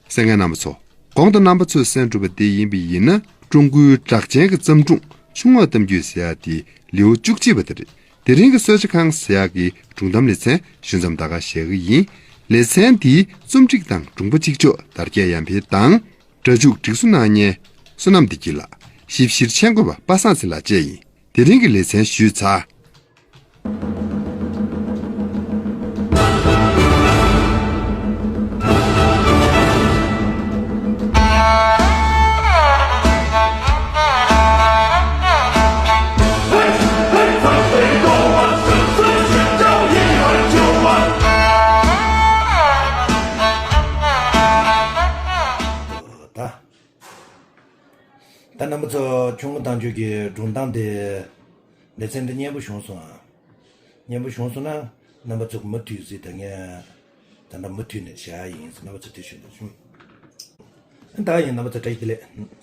གསན་མཁན་རྣམ་པ་ཚོ། གོང་དུ་རྣམ་པ་ཚོས་གསན་གྲུབ་པ་འདི་ཡིན་པ་ཡིན་ན། ཀྲུང་གོའི་གྲགས་ཅན་གྱི་བརྩམས་སྒྲུང་ཆུ་ངོགས་གཏམ་རྒྱུད་ཟེར་ཡག་དེའི་ལེའུ་བཅུ་གཅིག་པ་དེ་རེད། དེ་རིང་གི་གསོལ་ཇ་ཁང་ཟེར་ཡག་གི་སྒྲུང་གཏམ་ལེ་ཚན་ཞུ་མཚམས་ད་ག་བཞག་གི་ཡིན། ལེ་ཚན་འདིའི་རྩོམ་སྒྲིག་དང་སྒྲུང་པ་གཅིག་ལྕོགས་དར་རྒྱས་ཡར་འཕེལ་དང་། སྒྲ་འཇུག་སྒྲིག་བཟོ་གནང་མཁན་བསོད་ནམས་བདེ་སྐྱིད་ལགས། ཞིབ་བཤེར་མཆན་འགོད་པ་པ་སངས་ཚེ་ལགས་བཅས་ཡིན། དེ་རིང་གི་ལེ་ཚན་ཞུས་ཚར། ད། ད་རྣམ་པ་ཚོ་ཆུ་ངོགས་གཏམ་རྒྱུད་ཀྱི་སྒྲུང་གཏམ་དེ་ལེ་ཚན་འདི་སྙན་པོ་བྱུང་སོང་ཨ། སྙན་པོ་བྱུང་སོང་ན་རྣམ་པ་ཚོ་མུ་མཐུད་གཟིགས་དང་ངས་ད་ལྟ་མུ་མཐུད་ནས་བྱ་ཡིན་རྣམ་པ་ཚོ་དེ་ཞུ་འདུག་ཞུ། ད་ཡིན་རྣམ་པ་ཚོ་བཀྲ་ཤིས་བདེ་ལེགས།